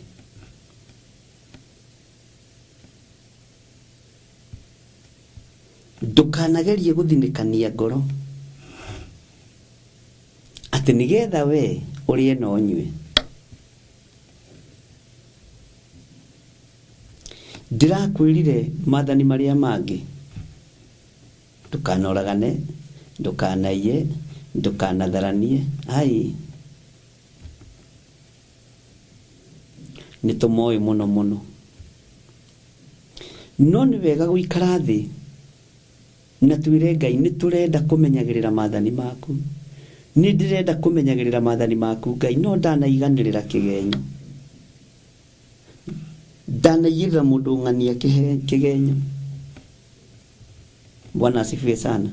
Ndũkanagerie gũthinĩkania ngoro atĩ nĩgetha we ũrĩe na ũnyue. Ndĩrakwĩrire maathani marĩa mangĩ, ndũkanoragane, ndũkanaiye, ndũkanatharanie. Ai, nĩ tũmoĩ mũno mũno. No nĩ wega gũikara thĩ na twĩre Ngai nĩ tũrenda kũmenyagĩrĩra maathani maku. Nĩ ndĩrenda kũmenyagĩrĩra maathani maku Ngai, no ndanaiganĩrĩra kĩgenyo. Ndanaigĩrĩra mũndũ ng'ania kĩgenyo. Bwana asifiwe sana.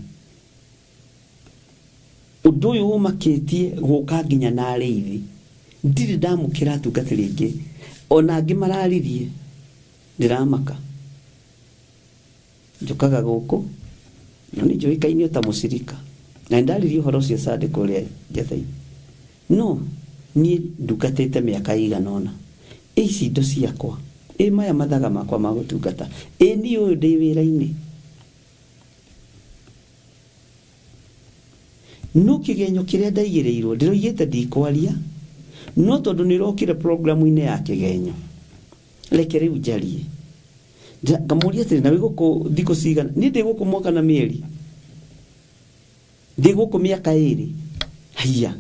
Ũndũ ũyũ ũmakĩtie gũka nginya na arĩithi. Ndirĩ ndamũkĩra atungatĩri aingĩ. Ona angĩ mararirie ndĩramaka. Njũkaga gũkũ na nĩ njũĩkaine o ta mũcirika. Na nĩndaririe ũhoro ũcio Sunday kũrĩa Njathai. No niĩ ndungatĩte mĩaka ĩigana ũna. Ĩ ici indo ciakwa, ĩ maya mathaga makwa ma gũtungata, ĩ niĩ ũyũ ndĩ wĩra-inĩ. No kĩgenyo kĩrĩa ndaigĩrĩirwo ndĩroigĩte ndikwaria, no tondũ nĩ ũrokire programu-inĩ ya kĩgenyo, reke rĩu njarie. Ngamũria atĩrĩ, na wĩ gũkũ thikũ cigana? Niĩ ndĩ gũkũ mwaka na mĩeri. Ndĩ gũkũ mĩaka ĩrĩ. Haiya.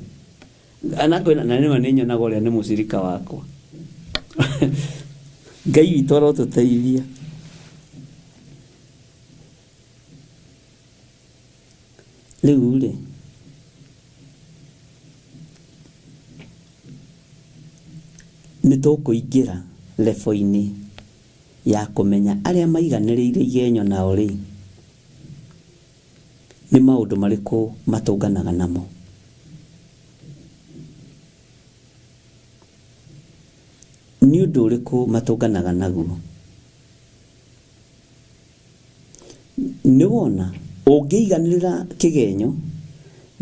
Na ngwĩra, na nĩma nĩ nyonaga ũrĩa nĩ mũcirika wakwa. Ngai witũ arotũteithia. Rĩu rĩ, nĩ tũkũingĩra lebo-inĩ ya kũmenya arĩa maiganĩrĩire igenyo nao rĩ, nĩ maũndũ marĩkũ matũnganaga namo. Nĩ ũndũ ũrĩkũ matũnganaga naguo? Nĩ wona, ũngĩiganĩrĩra kĩgenyo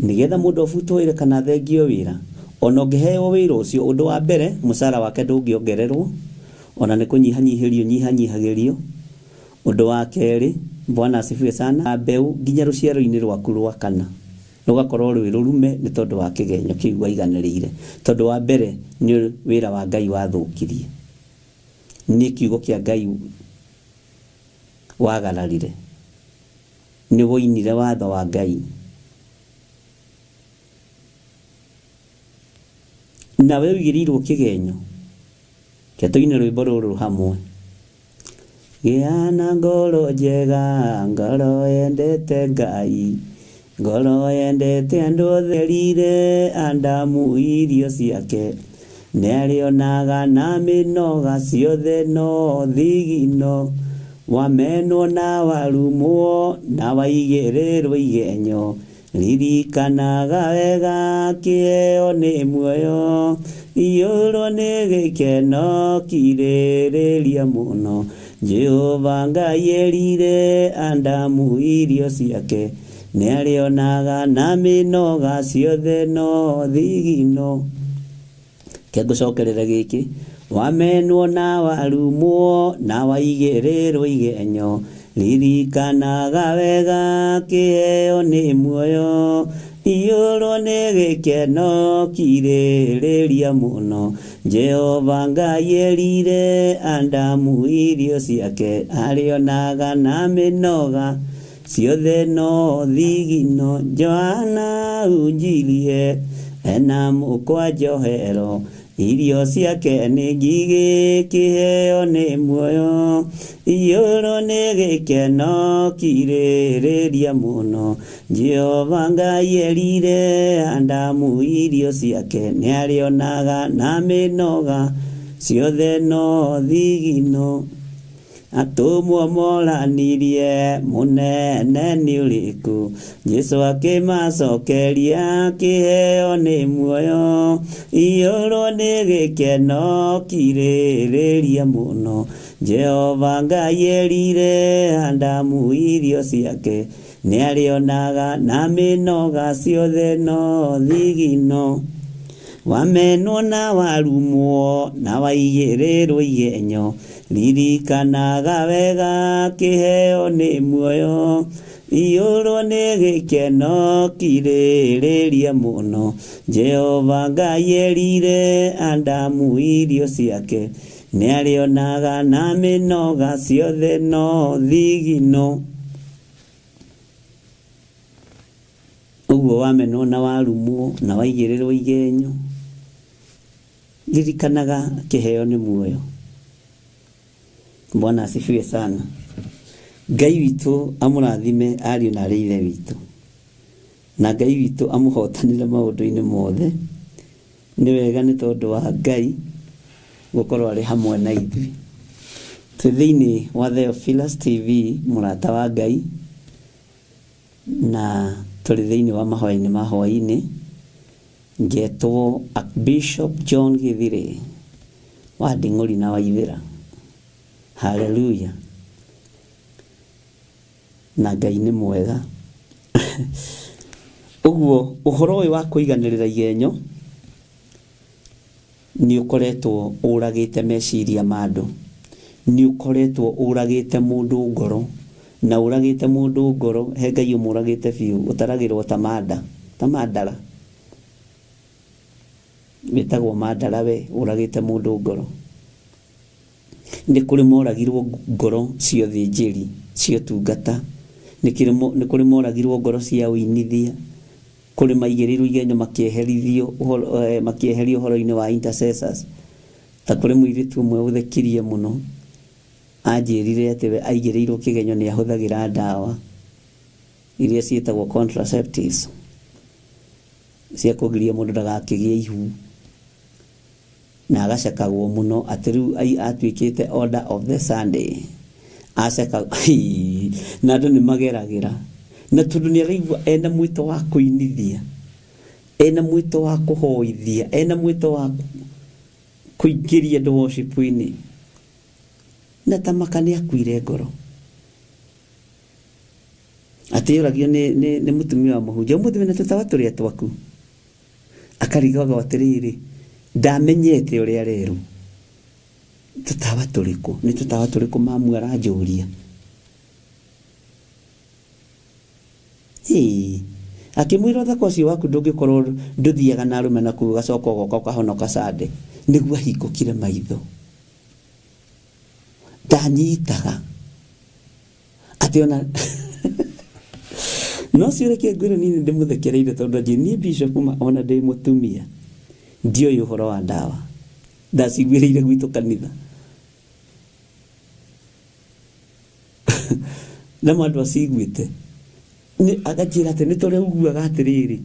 nĩgetha mũndũ abutwo wĩra kana athengio wĩra, ona ũngĩheo wĩra ũcio, ũndũ wa mbere mũcara wake ndũngĩongererwo, ona nĩ kũnyihanyihĩrio ũnyihanyihagĩrio. Ũndũ wa kerĩ, Bwana asifiwe sana, mbeũ nginya rũciaro-inĩ rwaku rwa kana rũgakorwo rwĩ rũrume nĩ tondũ wa kĩgenyo kĩu waiganĩrĩire. Tondũ wa mbere nĩ wĩra wa Ngai wathũkirie, nĩ kiugo kĩa Ngai wagararire, nĩ woinire watho wa Ngai. Nawe ũigĩrĩirwo kĩgenyo, reke tũine rwĩmbo rũrũ hamwe. Gĩa na ngoro njega, ngoro yendete Ngai, ngoro yendete andũ othe. Erire Adamu irio ciake, nĩarĩonaga na mĩnoga ciothe no thigino. Wamenwo na warumwo na waigĩrĩrwo igenyo, ririkanaga wega kĩheo nĩ muoyo. Iyũrwo nĩ gĩkeno kirĩrĩria mũno. Jehova Ngai erire Adamu irio ciake, nĩarĩonaga na mĩnoga ciothe no thigino. Ke ngũcokerere gĩkĩ, wamenwo na warumwo na waigĩrĩrwo igenyo, ririkanaga wega kĩheo nĩ muoyo. Iyũrwo nĩ gĩkeno kirĩrĩria mũno. Jehova Ngai erire Adamu irio ciake, arĩonaga na mĩnoga ciothe no thigino. Johana unjirie ena mũkwa njohero, irio ciake nĩ ngigĩ kĩheo nĩ muoyo. Iyũrwo nĩ gĩkeno kirĩrĩria mũno. Jehova Ngai erire Adamu irio ciake, nĩarĩonaga na mĩnoga ciothe no thigino. Atũmwo moranirie mũnene nĩ ũrĩkũ, Jesũ akĩmacokeria kĩheo nĩ muoyo. Iyũrwo nĩ gĩkeno kirĩrĩria mũno. Jehova Ngai erire Adamu irio ciake nĩarĩonaga na mĩnoga ciothe no thigino wamenwo na warumwo na waigĩrĩrwo igenyo ririkanaga wega kĩheo nĩ muoyo iyũrwo nĩ gĩkeno kirĩrĩria mũno Jehova Ngai erire Adamu irio ciake nĩarĩonaga na mĩnoga ciothe no thigino ũguo wamenwo na warumwo na waigĩrĩrwo igenyo ririkanaga kĩheo nĩ muoyo. Bwana asifiwe sana. Ngai witũ amũrathime ariũ na arĩ ithe witũ, na Ngai witũ amũhotanĩre maũndũ-inĩ mothe. Nĩ wega nĩ tondũ wa Ngai gũkorwo arĩ hamwe na ithuĩ. Twĩ thĩinĩ wa Theophilus TV, mũrata wa Ngai, na tũrĩ thĩinĩ wa mahoya-inĩ ma hwaĩ-inĩ. Ngetwo Archbishop John Githire wa Nding'ũri na Waithĩra. Haleluya. Na Ngai nĩ mwega. Ũguo ũhoro ũyũ wa kũiganĩrĩra igenyo nĩ ũkoretwo ũragĩte meciria ma andũ, nĩ ũkoretwo ũragĩte mũndũ ngoro, na ũragĩte mũndũ ngoro, he Ngai ũmũragĩte biũ, ũtaragĩrwo ta manda, ta mandara, wĩtagwo mandara we, ũragĩte mũndũ ngoro. Nĩ kũrĩ moragirwo ngoro cia ũthĩnjĩri, cia ũtungata, nĩ kũrĩ moragirwo ngoro cia ũinithia, kũrĩ maigĩrĩirwo igenyo makĩeherithio ũhoro, makĩeherio ũhoro-inĩ wa intercessors. Ta kũrĩ mũirĩtu ũmwe ũthekirie mũno, anjĩrire atĩ we aigĩrĩirwo kĩgenyo nĩ ahũthagĩra ndawa iria ciĩtagwo contraceptives cia kũgiria mũndũ ndagakĩgĩe ihu, na agacekagwo mũno atĩ rĩu atuĩkĩte order of the Sunday. Aceka na andũ nĩ mageragĩra, na tondũ nĩ araigua ena mwĩto wa kũinithia, ena mwĩto wa kũhoithia, ena mwĩto wa kũingĩria andũ worship-inĩ, na tamaka nĩ akuire ngoro. Atĩ yoragio nĩ mũtumia wa mũhunjia, ũmũthĩ wĩna tũtawa tũrĩa twaku? Akarigagwo atĩrĩrĩ, ndamenyete ũrĩa arerwo. Tũtawa tũrĩkũ? Nĩ tũtawa tũrĩkũ mamu aranjũria? Hĩ, akĩmwĩra ũthaka ũcio waku ndũngĩkorwo ndũthiaga na arũme na kũu ũgacoka ũgoka ũkahonoka Sunday. Nĩguo ahingũkire maitho. Ndanyitaga atĩ ona no cio reke ngwĩre niĩ ndĩmũthekereire tondũ anjĩ niĩ bishop ma ona ndĩ mũtumia ndiũĩ ũhoro wa ndawa, ndaciguĩrĩire gwitũ kanitha na andũ aciguĩte aganjĩra atĩ nĩ tũrĩa ũiguaga atĩrĩrĩ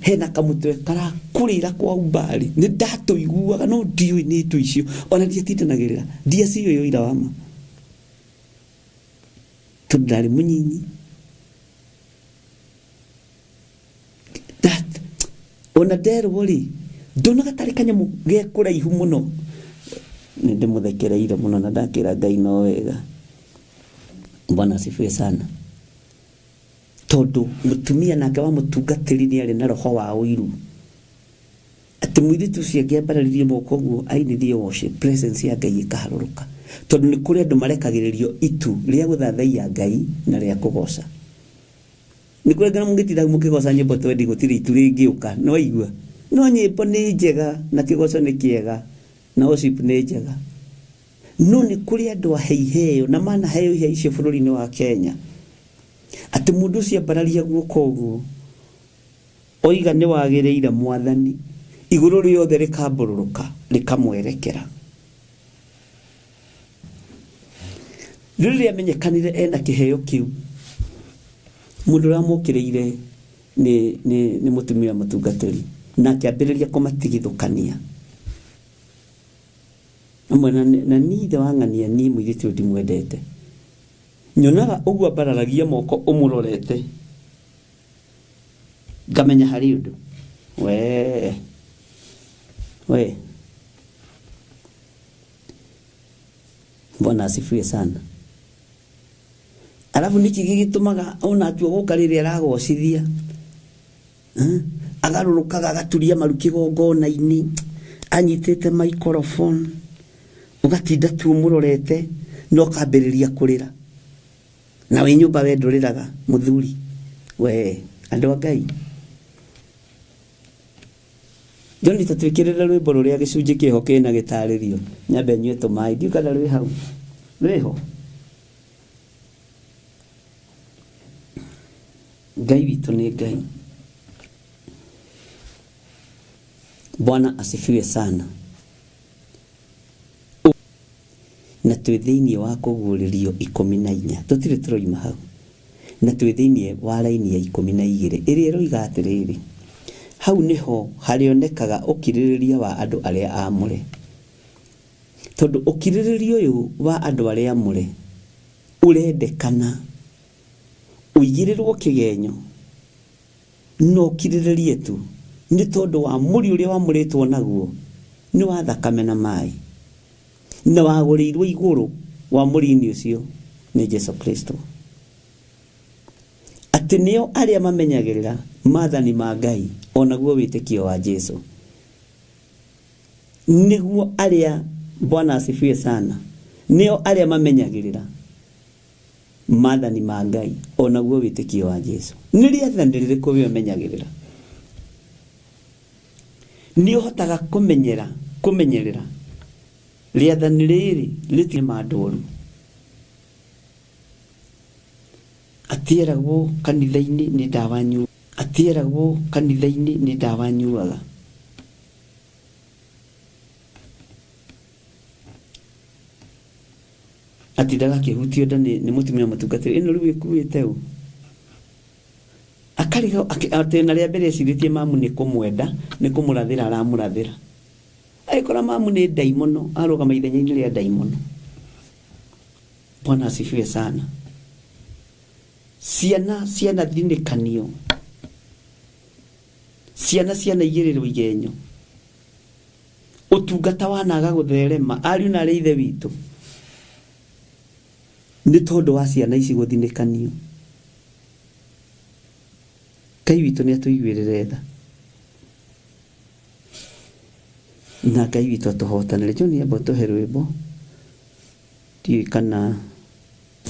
hena kamũtwe karakũrĩra kwa umbari, nĩ ndatũiguaga no ndiũĩ nĩ tũ icio, ona ndiatindanagĩrĩra, ndiaciũĩ ũira wa ma tondũ ndarĩ mũnyinyi. Ona nderwo rĩ, ndonaga tarĩ kanyamũ ge kũraihu mũno. Nĩ ndĩmũthekereire mũno na ndakĩra Ngai no wega. Bwana asifiwe sana. Tondũ mũtumia nake wa mũtungatĩri nĩ arĩ na roho wa ũiru. Atĩ mũirĩtu ũcio angĩambararirie moko ũguo ainithie worship, presence ya Ngai ĩkaharũrũka. Tondũ nĩ kũrĩ andũ marekagĩrĩrio itu rĩa gũthathaiya Ngai na rĩa kũgoca. Nĩ kũrĩ angĩ mũngĩtinda mũkĩgoca nyĩmbo twendi gũtirĩ itu rĩngĩũka, nĩ waigua? No nyĩmbo nĩ njega na kĩgoco nĩ kĩega na worship nĩ njega. No nĩ kũrĩ andũ ahe iheo na manaheo iheo icio bũrũri-inĩ wa Kenya. Atĩ mũndũ ũcio ambararia guoko ũguo, oiga nĩ wagĩrĩire mwathani, igũrũ rĩothe rĩkambũrũrũka rĩkamwerekera. Rĩu rĩrĩa amenyekanire ena kĩheo kĩu, mũndũ ũrĩa wamũkĩrĩire nĩ mũtumia mũtungatĩri, na akĩambĩrĩria kũmatigithũkania. Amwe na niĩ ithe wa ng'ania niĩ mũirĩtu ũyũ ndimwendete. Nyonaga ũguo ambararagia moko ũmũrorete, ngamenya harĩ ũndũ. Wee, we. Bwana asifiwe sana. Arabu nĩkĩ gĩgĩtũmaga ona atua gũka rĩrĩa aragocithia, agarũrũkaga agaturia maru kĩgongona-inĩ anyitĩte microphone, ũgatinda tu ũmũrorete na ũkambĩrĩria kũrĩra, na wĩ nyũmba we ndũrĩraga mũthuri we. Andũ a Ngai, John, ta twĩkĩrĩre rwĩmbo rũrĩa gĩcunjĩ kĩho kĩna gĩtarĩrio, nyambe nyue tũmaĩ, ndiũ kana rwĩ hau, rwĩho. Ngai witũ nĩ Ngai. Bwana asifiwe sana. Na twĩ thĩinĩ wa kũguũrĩrio 14, tũtirĩ tũroima hau, na twĩ thĩinĩ wa raini ya 12 ĩrĩa ĩroiga atĩrĩrĩ, hau nĩho harĩonekaga ũkirĩrĩria wa andũ arĩa aamũre, tondũ ũkirĩrĩria ũyũ wa andũ arĩa aamũre ũrendekana ũigĩrĩrwo kĩgenyo no ũkirĩrĩrie tu, nĩ tondũ wa mũri ũrĩa wamũrĩtwo naguo nĩ wa thakame na maĩ, na wagũrĩirwo igũrũ wa mũri-inĩ ũcio nĩ Jesu Kristo, atĩ nĩo arĩa mamenyagĩrĩra maathani ma Ngai onaguo wĩtĩkio wa Jesu, nĩguo arĩa, Bwana asifiwe sana, nĩo arĩa mamenyagĩrĩra maathani ma Ngai onaguo wĩtĩkio wa Jesu. Nĩ rĩathani rĩrĩkũ we ũmenyagĩrĩra? Nĩ ũhotaga kũmenyerera rĩathani rĩrĩ rĩtirĩ ma ndũru, atieragwo kanitha-inĩ nĩ ndawa nyu, atieragwo kanitha-inĩ nĩ ndawa nyuaga. Atindaga akĩhutio nda nĩ mũtumia mũtungatĩri, ĩno rĩu ĩkuĩte ũ, akariga atĩ na rĩa mbere ecirĩtie mamu nĩ kũmwenda, nĩ kũmũrathĩra aramũrathĩra, agĩkora mamu nĩ ndaimono, arũgama ithenya-inĩ rĩa ndaimono. Bwana asifiwe sana. Ciana cianathinĩkanio, ciana cianaigĩrĩrwo igenyo, ũtungata wanaga gũtherema, ariũ na arĩ ithe witũ, nĩ tondũ wa ciana ici gũthinĩkanio. Ngai witũ nĩ atũiguĩrĩre tha, na Ngai witũ atũhotanĩre. John, amba ũtũhe rwĩmbo, ndiũĩ kana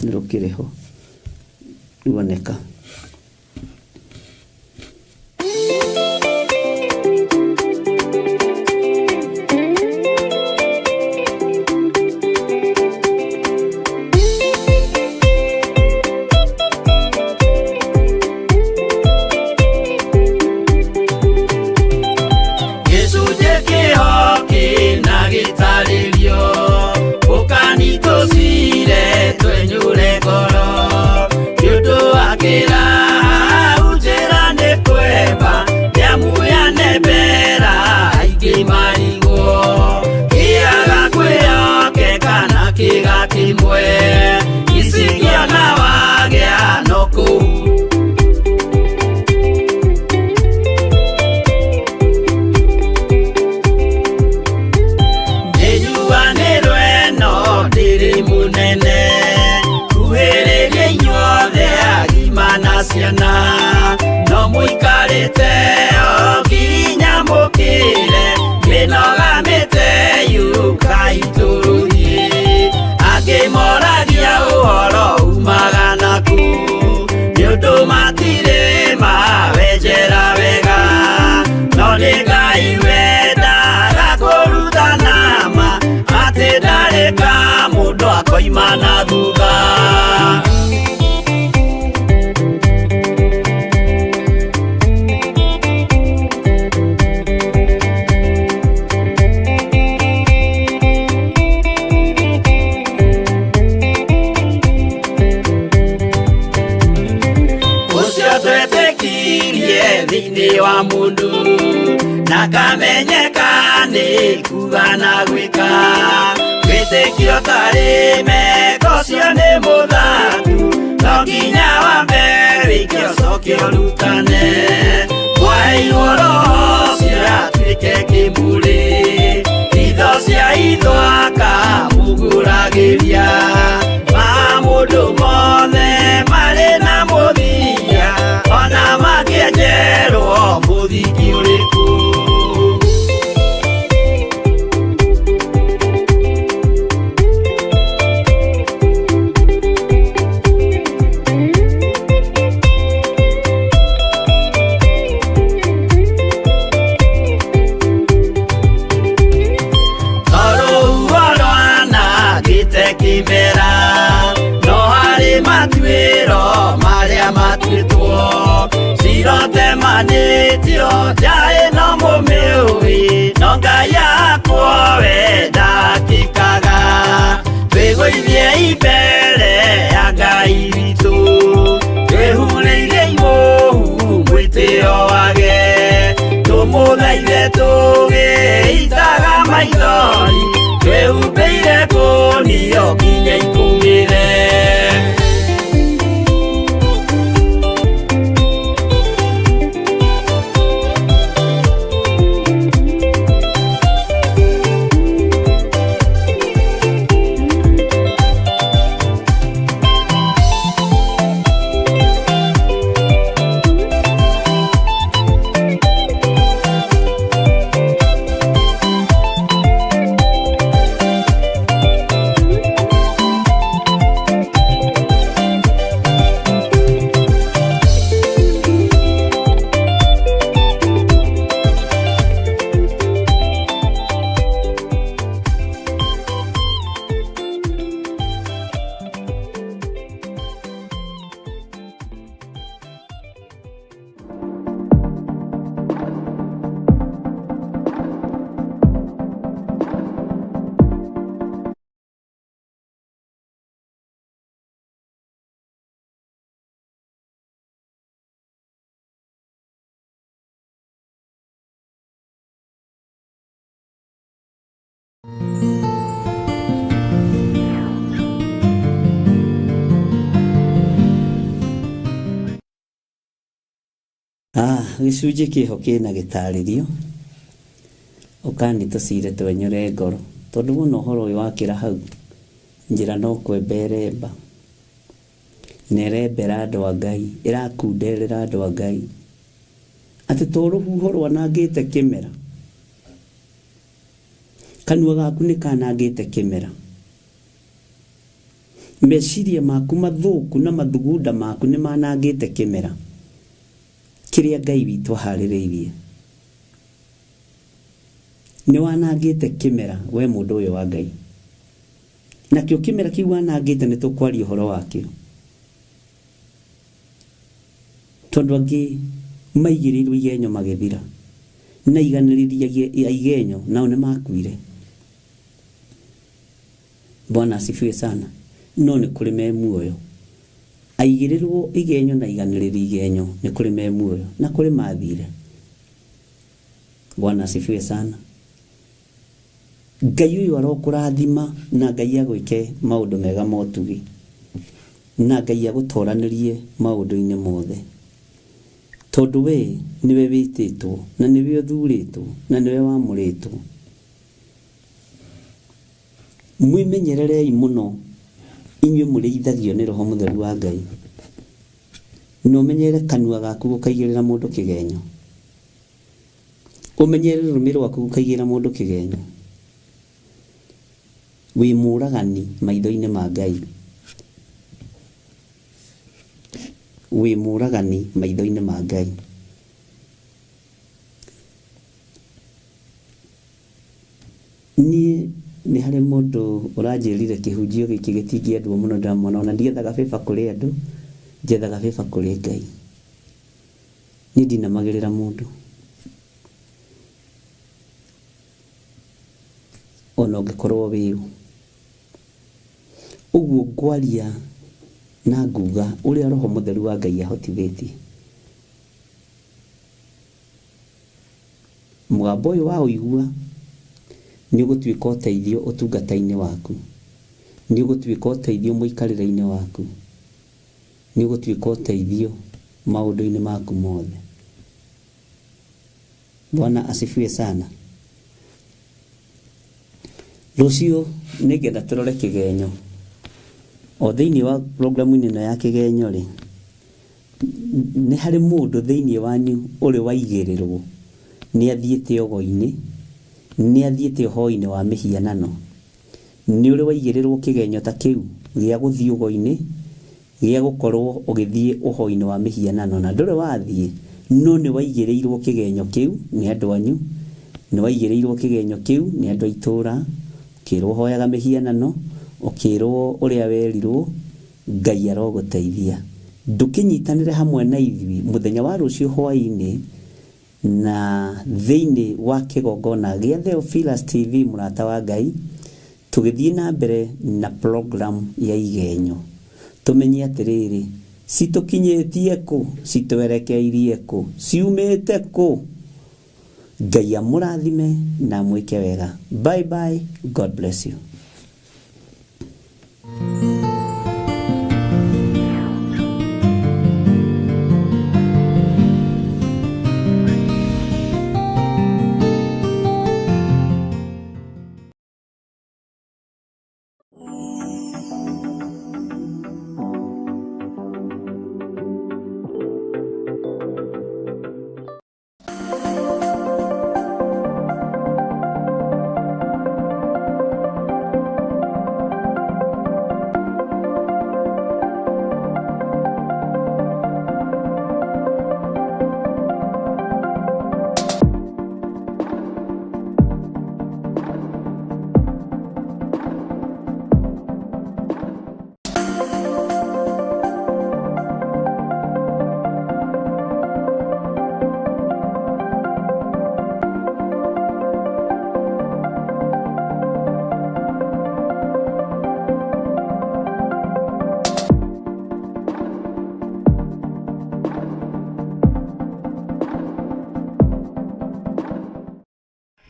nĩ rũkĩrĩ ho ruoneka. Gĩcunjĩ kĩho kĩna gĩtarĩrio, ũkanitũcire twenyũre ngoro, nĩ ũndũ wa kĩraha njĩra nĩ kwemba, nĩamu yanembera aingĩ marigwo, kĩaga kwĩhokeka na kĩga kĩmwe, icikĩona wagĩa no kũu. Nĩnyuanĩrwo ĩno ndĩrĩ mũnene, kuhĩrĩria inyuothe agima na ciana, no mũikarĩte o nginya mũkĩre, mĩnoga mĩte yũkai tũrũthiĩ, angĩ moragia ũhoro umaga nakũ, nĩ ũndũ matirĩ mawenjera wega, no nĩ Ngai wendaga kũrutana ma, atĩ ndarĩ ka mũndũ akoima na thutha. Ũcio twetĩkirie thĩinĩ wa mũndũ, na kamenyeka nĩ kuga na gwĩka, wĩtĩkio tarĩ meko ũcio nĩ mũthaku, no nginya wambe wĩke ũcoke ũrutane, waheirwo roho ũcio atuĩke kĩmũrĩ, itho cia itho akamũgũragĩra. Meriragĩria ma mũndũ mothe marĩ na mũthia, ona makĩenjerwo mũthingi ũrĩkũ. Tondũ rwanangĩte kĩmera, no harĩ matuĩro marĩa matuĩtwo, cirotemanĩtio njaĩ no mũmĩũĩ, no Ngai akwo we ndakĩkaga. Twĩgũithie mbere ya Ngai witũ, twĩhurĩirie imũhu mwĩtĩo wage, tũmũthaithe tũgĩitaga maithori, twĩhumbĩire kũnio nginya ikũmĩre. Ah, gĩcunjĩ kĩho kĩna gĩtarĩrio ũkani tũcire twenyũre ngoro tondũ wona ũhoro ũyũ wakĩra hau njĩra no kwemba ĩremba na ĩrembera andũ a Ngai, ĩrakunderera andũ a Ngai atĩ to rũhuho rwanangĩte kĩmera, kanua gaku nĩ kanangĩte kĩmera, meciria maku mathũku na mathugunda maku nĩ manangĩte kĩmera kĩrĩa Ngai witũ aharĩrĩirie. Nĩ wanangĩte kĩmera we mũndũ ũyũ wa Ngai, nakĩo kĩmera kĩu wanangĩte nĩ tũkwaria ũhoro wakĩo, tondũ angĩ maigĩrĩirwo igenyo magĩthira na iganĩrĩria igenyo nao nĩ makuire. Bwana asifiwe sana. No nĩ kũrĩ me muoyo, aigĩrĩrwo igenyo na iganĩrĩri igenyo nĩ kũrĩ me muoyo na kũrĩ mathire. Bwana asifiwe sana. Ngai ũyũ arokũrathima na Ngai agwĩke maũndũ mega ma ũtugi, na Ngai agũtoranĩrie maũndũ-inĩ mothe, tondũ we nĩwe wĩtĩtwo na nĩwe ũthurĩtwo na nĩwe wamũrĩtwo. Mwĩmenyererei mũno inyuĩ mũrĩithagio nĩ Roho Mũtheru wa Ngai, na ũmenyerere kanua gaku gũkaigĩrĩra mũndũ kĩgenyo, ũmenyerere rũrĩmĩ rwaku gũkaigĩrĩra mũndũ kĩgenyo. Wĩ mũragani maitho-inĩ ma Ngai, wĩ mũragani maitho-inĩ ma Ngai. Niĩ nĩ harĩ mũndũ ũranjĩrire kĩhunjio gĩkĩ gĩtingĩendwo mũno, ndĩramwona ona ndiethaga favor kũrĩ andũ, njethaga favor kũrĩ Ngai. Niĩ ndinamagĩrĩra mũndũ ona ũngĩkorwo wĩ ũ. Ũguo ngwaria na nguga ũrĩa Roho Mũtheru wa Ngai ahotithĩtie. Mũgambo ũyũ wa ũigua nĩ ũgũtuĩka ũteithio ũtungata-inĩ waku, nĩ ũgũtuĩka ũteithio mũikarĩre-inĩ waku, nĩ ũgũtuĩka ũteithio maũndũ-inĩ maku mothe. Bwana asifiwe sana. Rũciũ nĩngenda tũrore kĩgenyo. O thĩinĩ wa programu-inĩ ĩno ya kĩgenyo rĩ, nĩ harĩ mũndũ thĩinĩ wanyu ũrĩ waigĩrĩrwo nĩ athiĩte ũgo-inĩ, nĩ athiĩte ũhoi-inĩ wa mĩhianano. Nĩ ũrĩ waigĩrĩrwo kĩgenyo ta kĩu gĩa gũthiĩ ũgo-inĩ, gĩa gũkorwo ũgĩthiĩ ũhoi-inĩ wa mĩhianano, na ndũrĩ wathiĩ, no nĩ waigĩrĩirwo kĩgenyo kĩu nĩ andũ anyu, nĩ waigĩrĩirwo kĩgenyo kĩu nĩ andũ a itũũra, ũkĩrwo ũhoyaga mĩhianano, ũkĩrwo ũrĩa werirwo. Ngai arogũteithia. Ndũkĩnyitanĩre hamwe na ithuĩ mũthenya wa rũciũ hwaĩ-inĩ na thĩinĩ wa kĩgongona gĩa Theophilus TV mũrata wa Ngai, tũgĩthiĩ na mbere na program ya igenyo. Tũmenye atĩrĩrĩ, citũkinyĩtie kũ, citwerekeirie kũ, ciumĩte kũ. Ngai amũrathime na amwĩke wega. Bye bye, God bless you.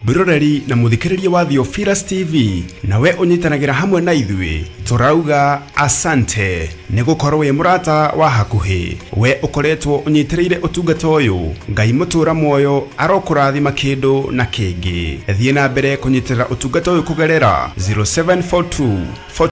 Mwiroreri na muthikiriria wa Theophilus TV, nawe ũnyitanagĩra hamwe na ithuĩ, tũrauga asante nĩ gũkorwo wĩ mũrata wa hakuhĩ. We ũkoretwo ũnyitĩrĩire ũtungata ũyũ, Ngai mũtũra muoyo arokũrathima kĩndũ na kĩngĩ. Thiĩ na mbere kũnyitĩrĩra ũtungata ũyũ kũgerera 0742.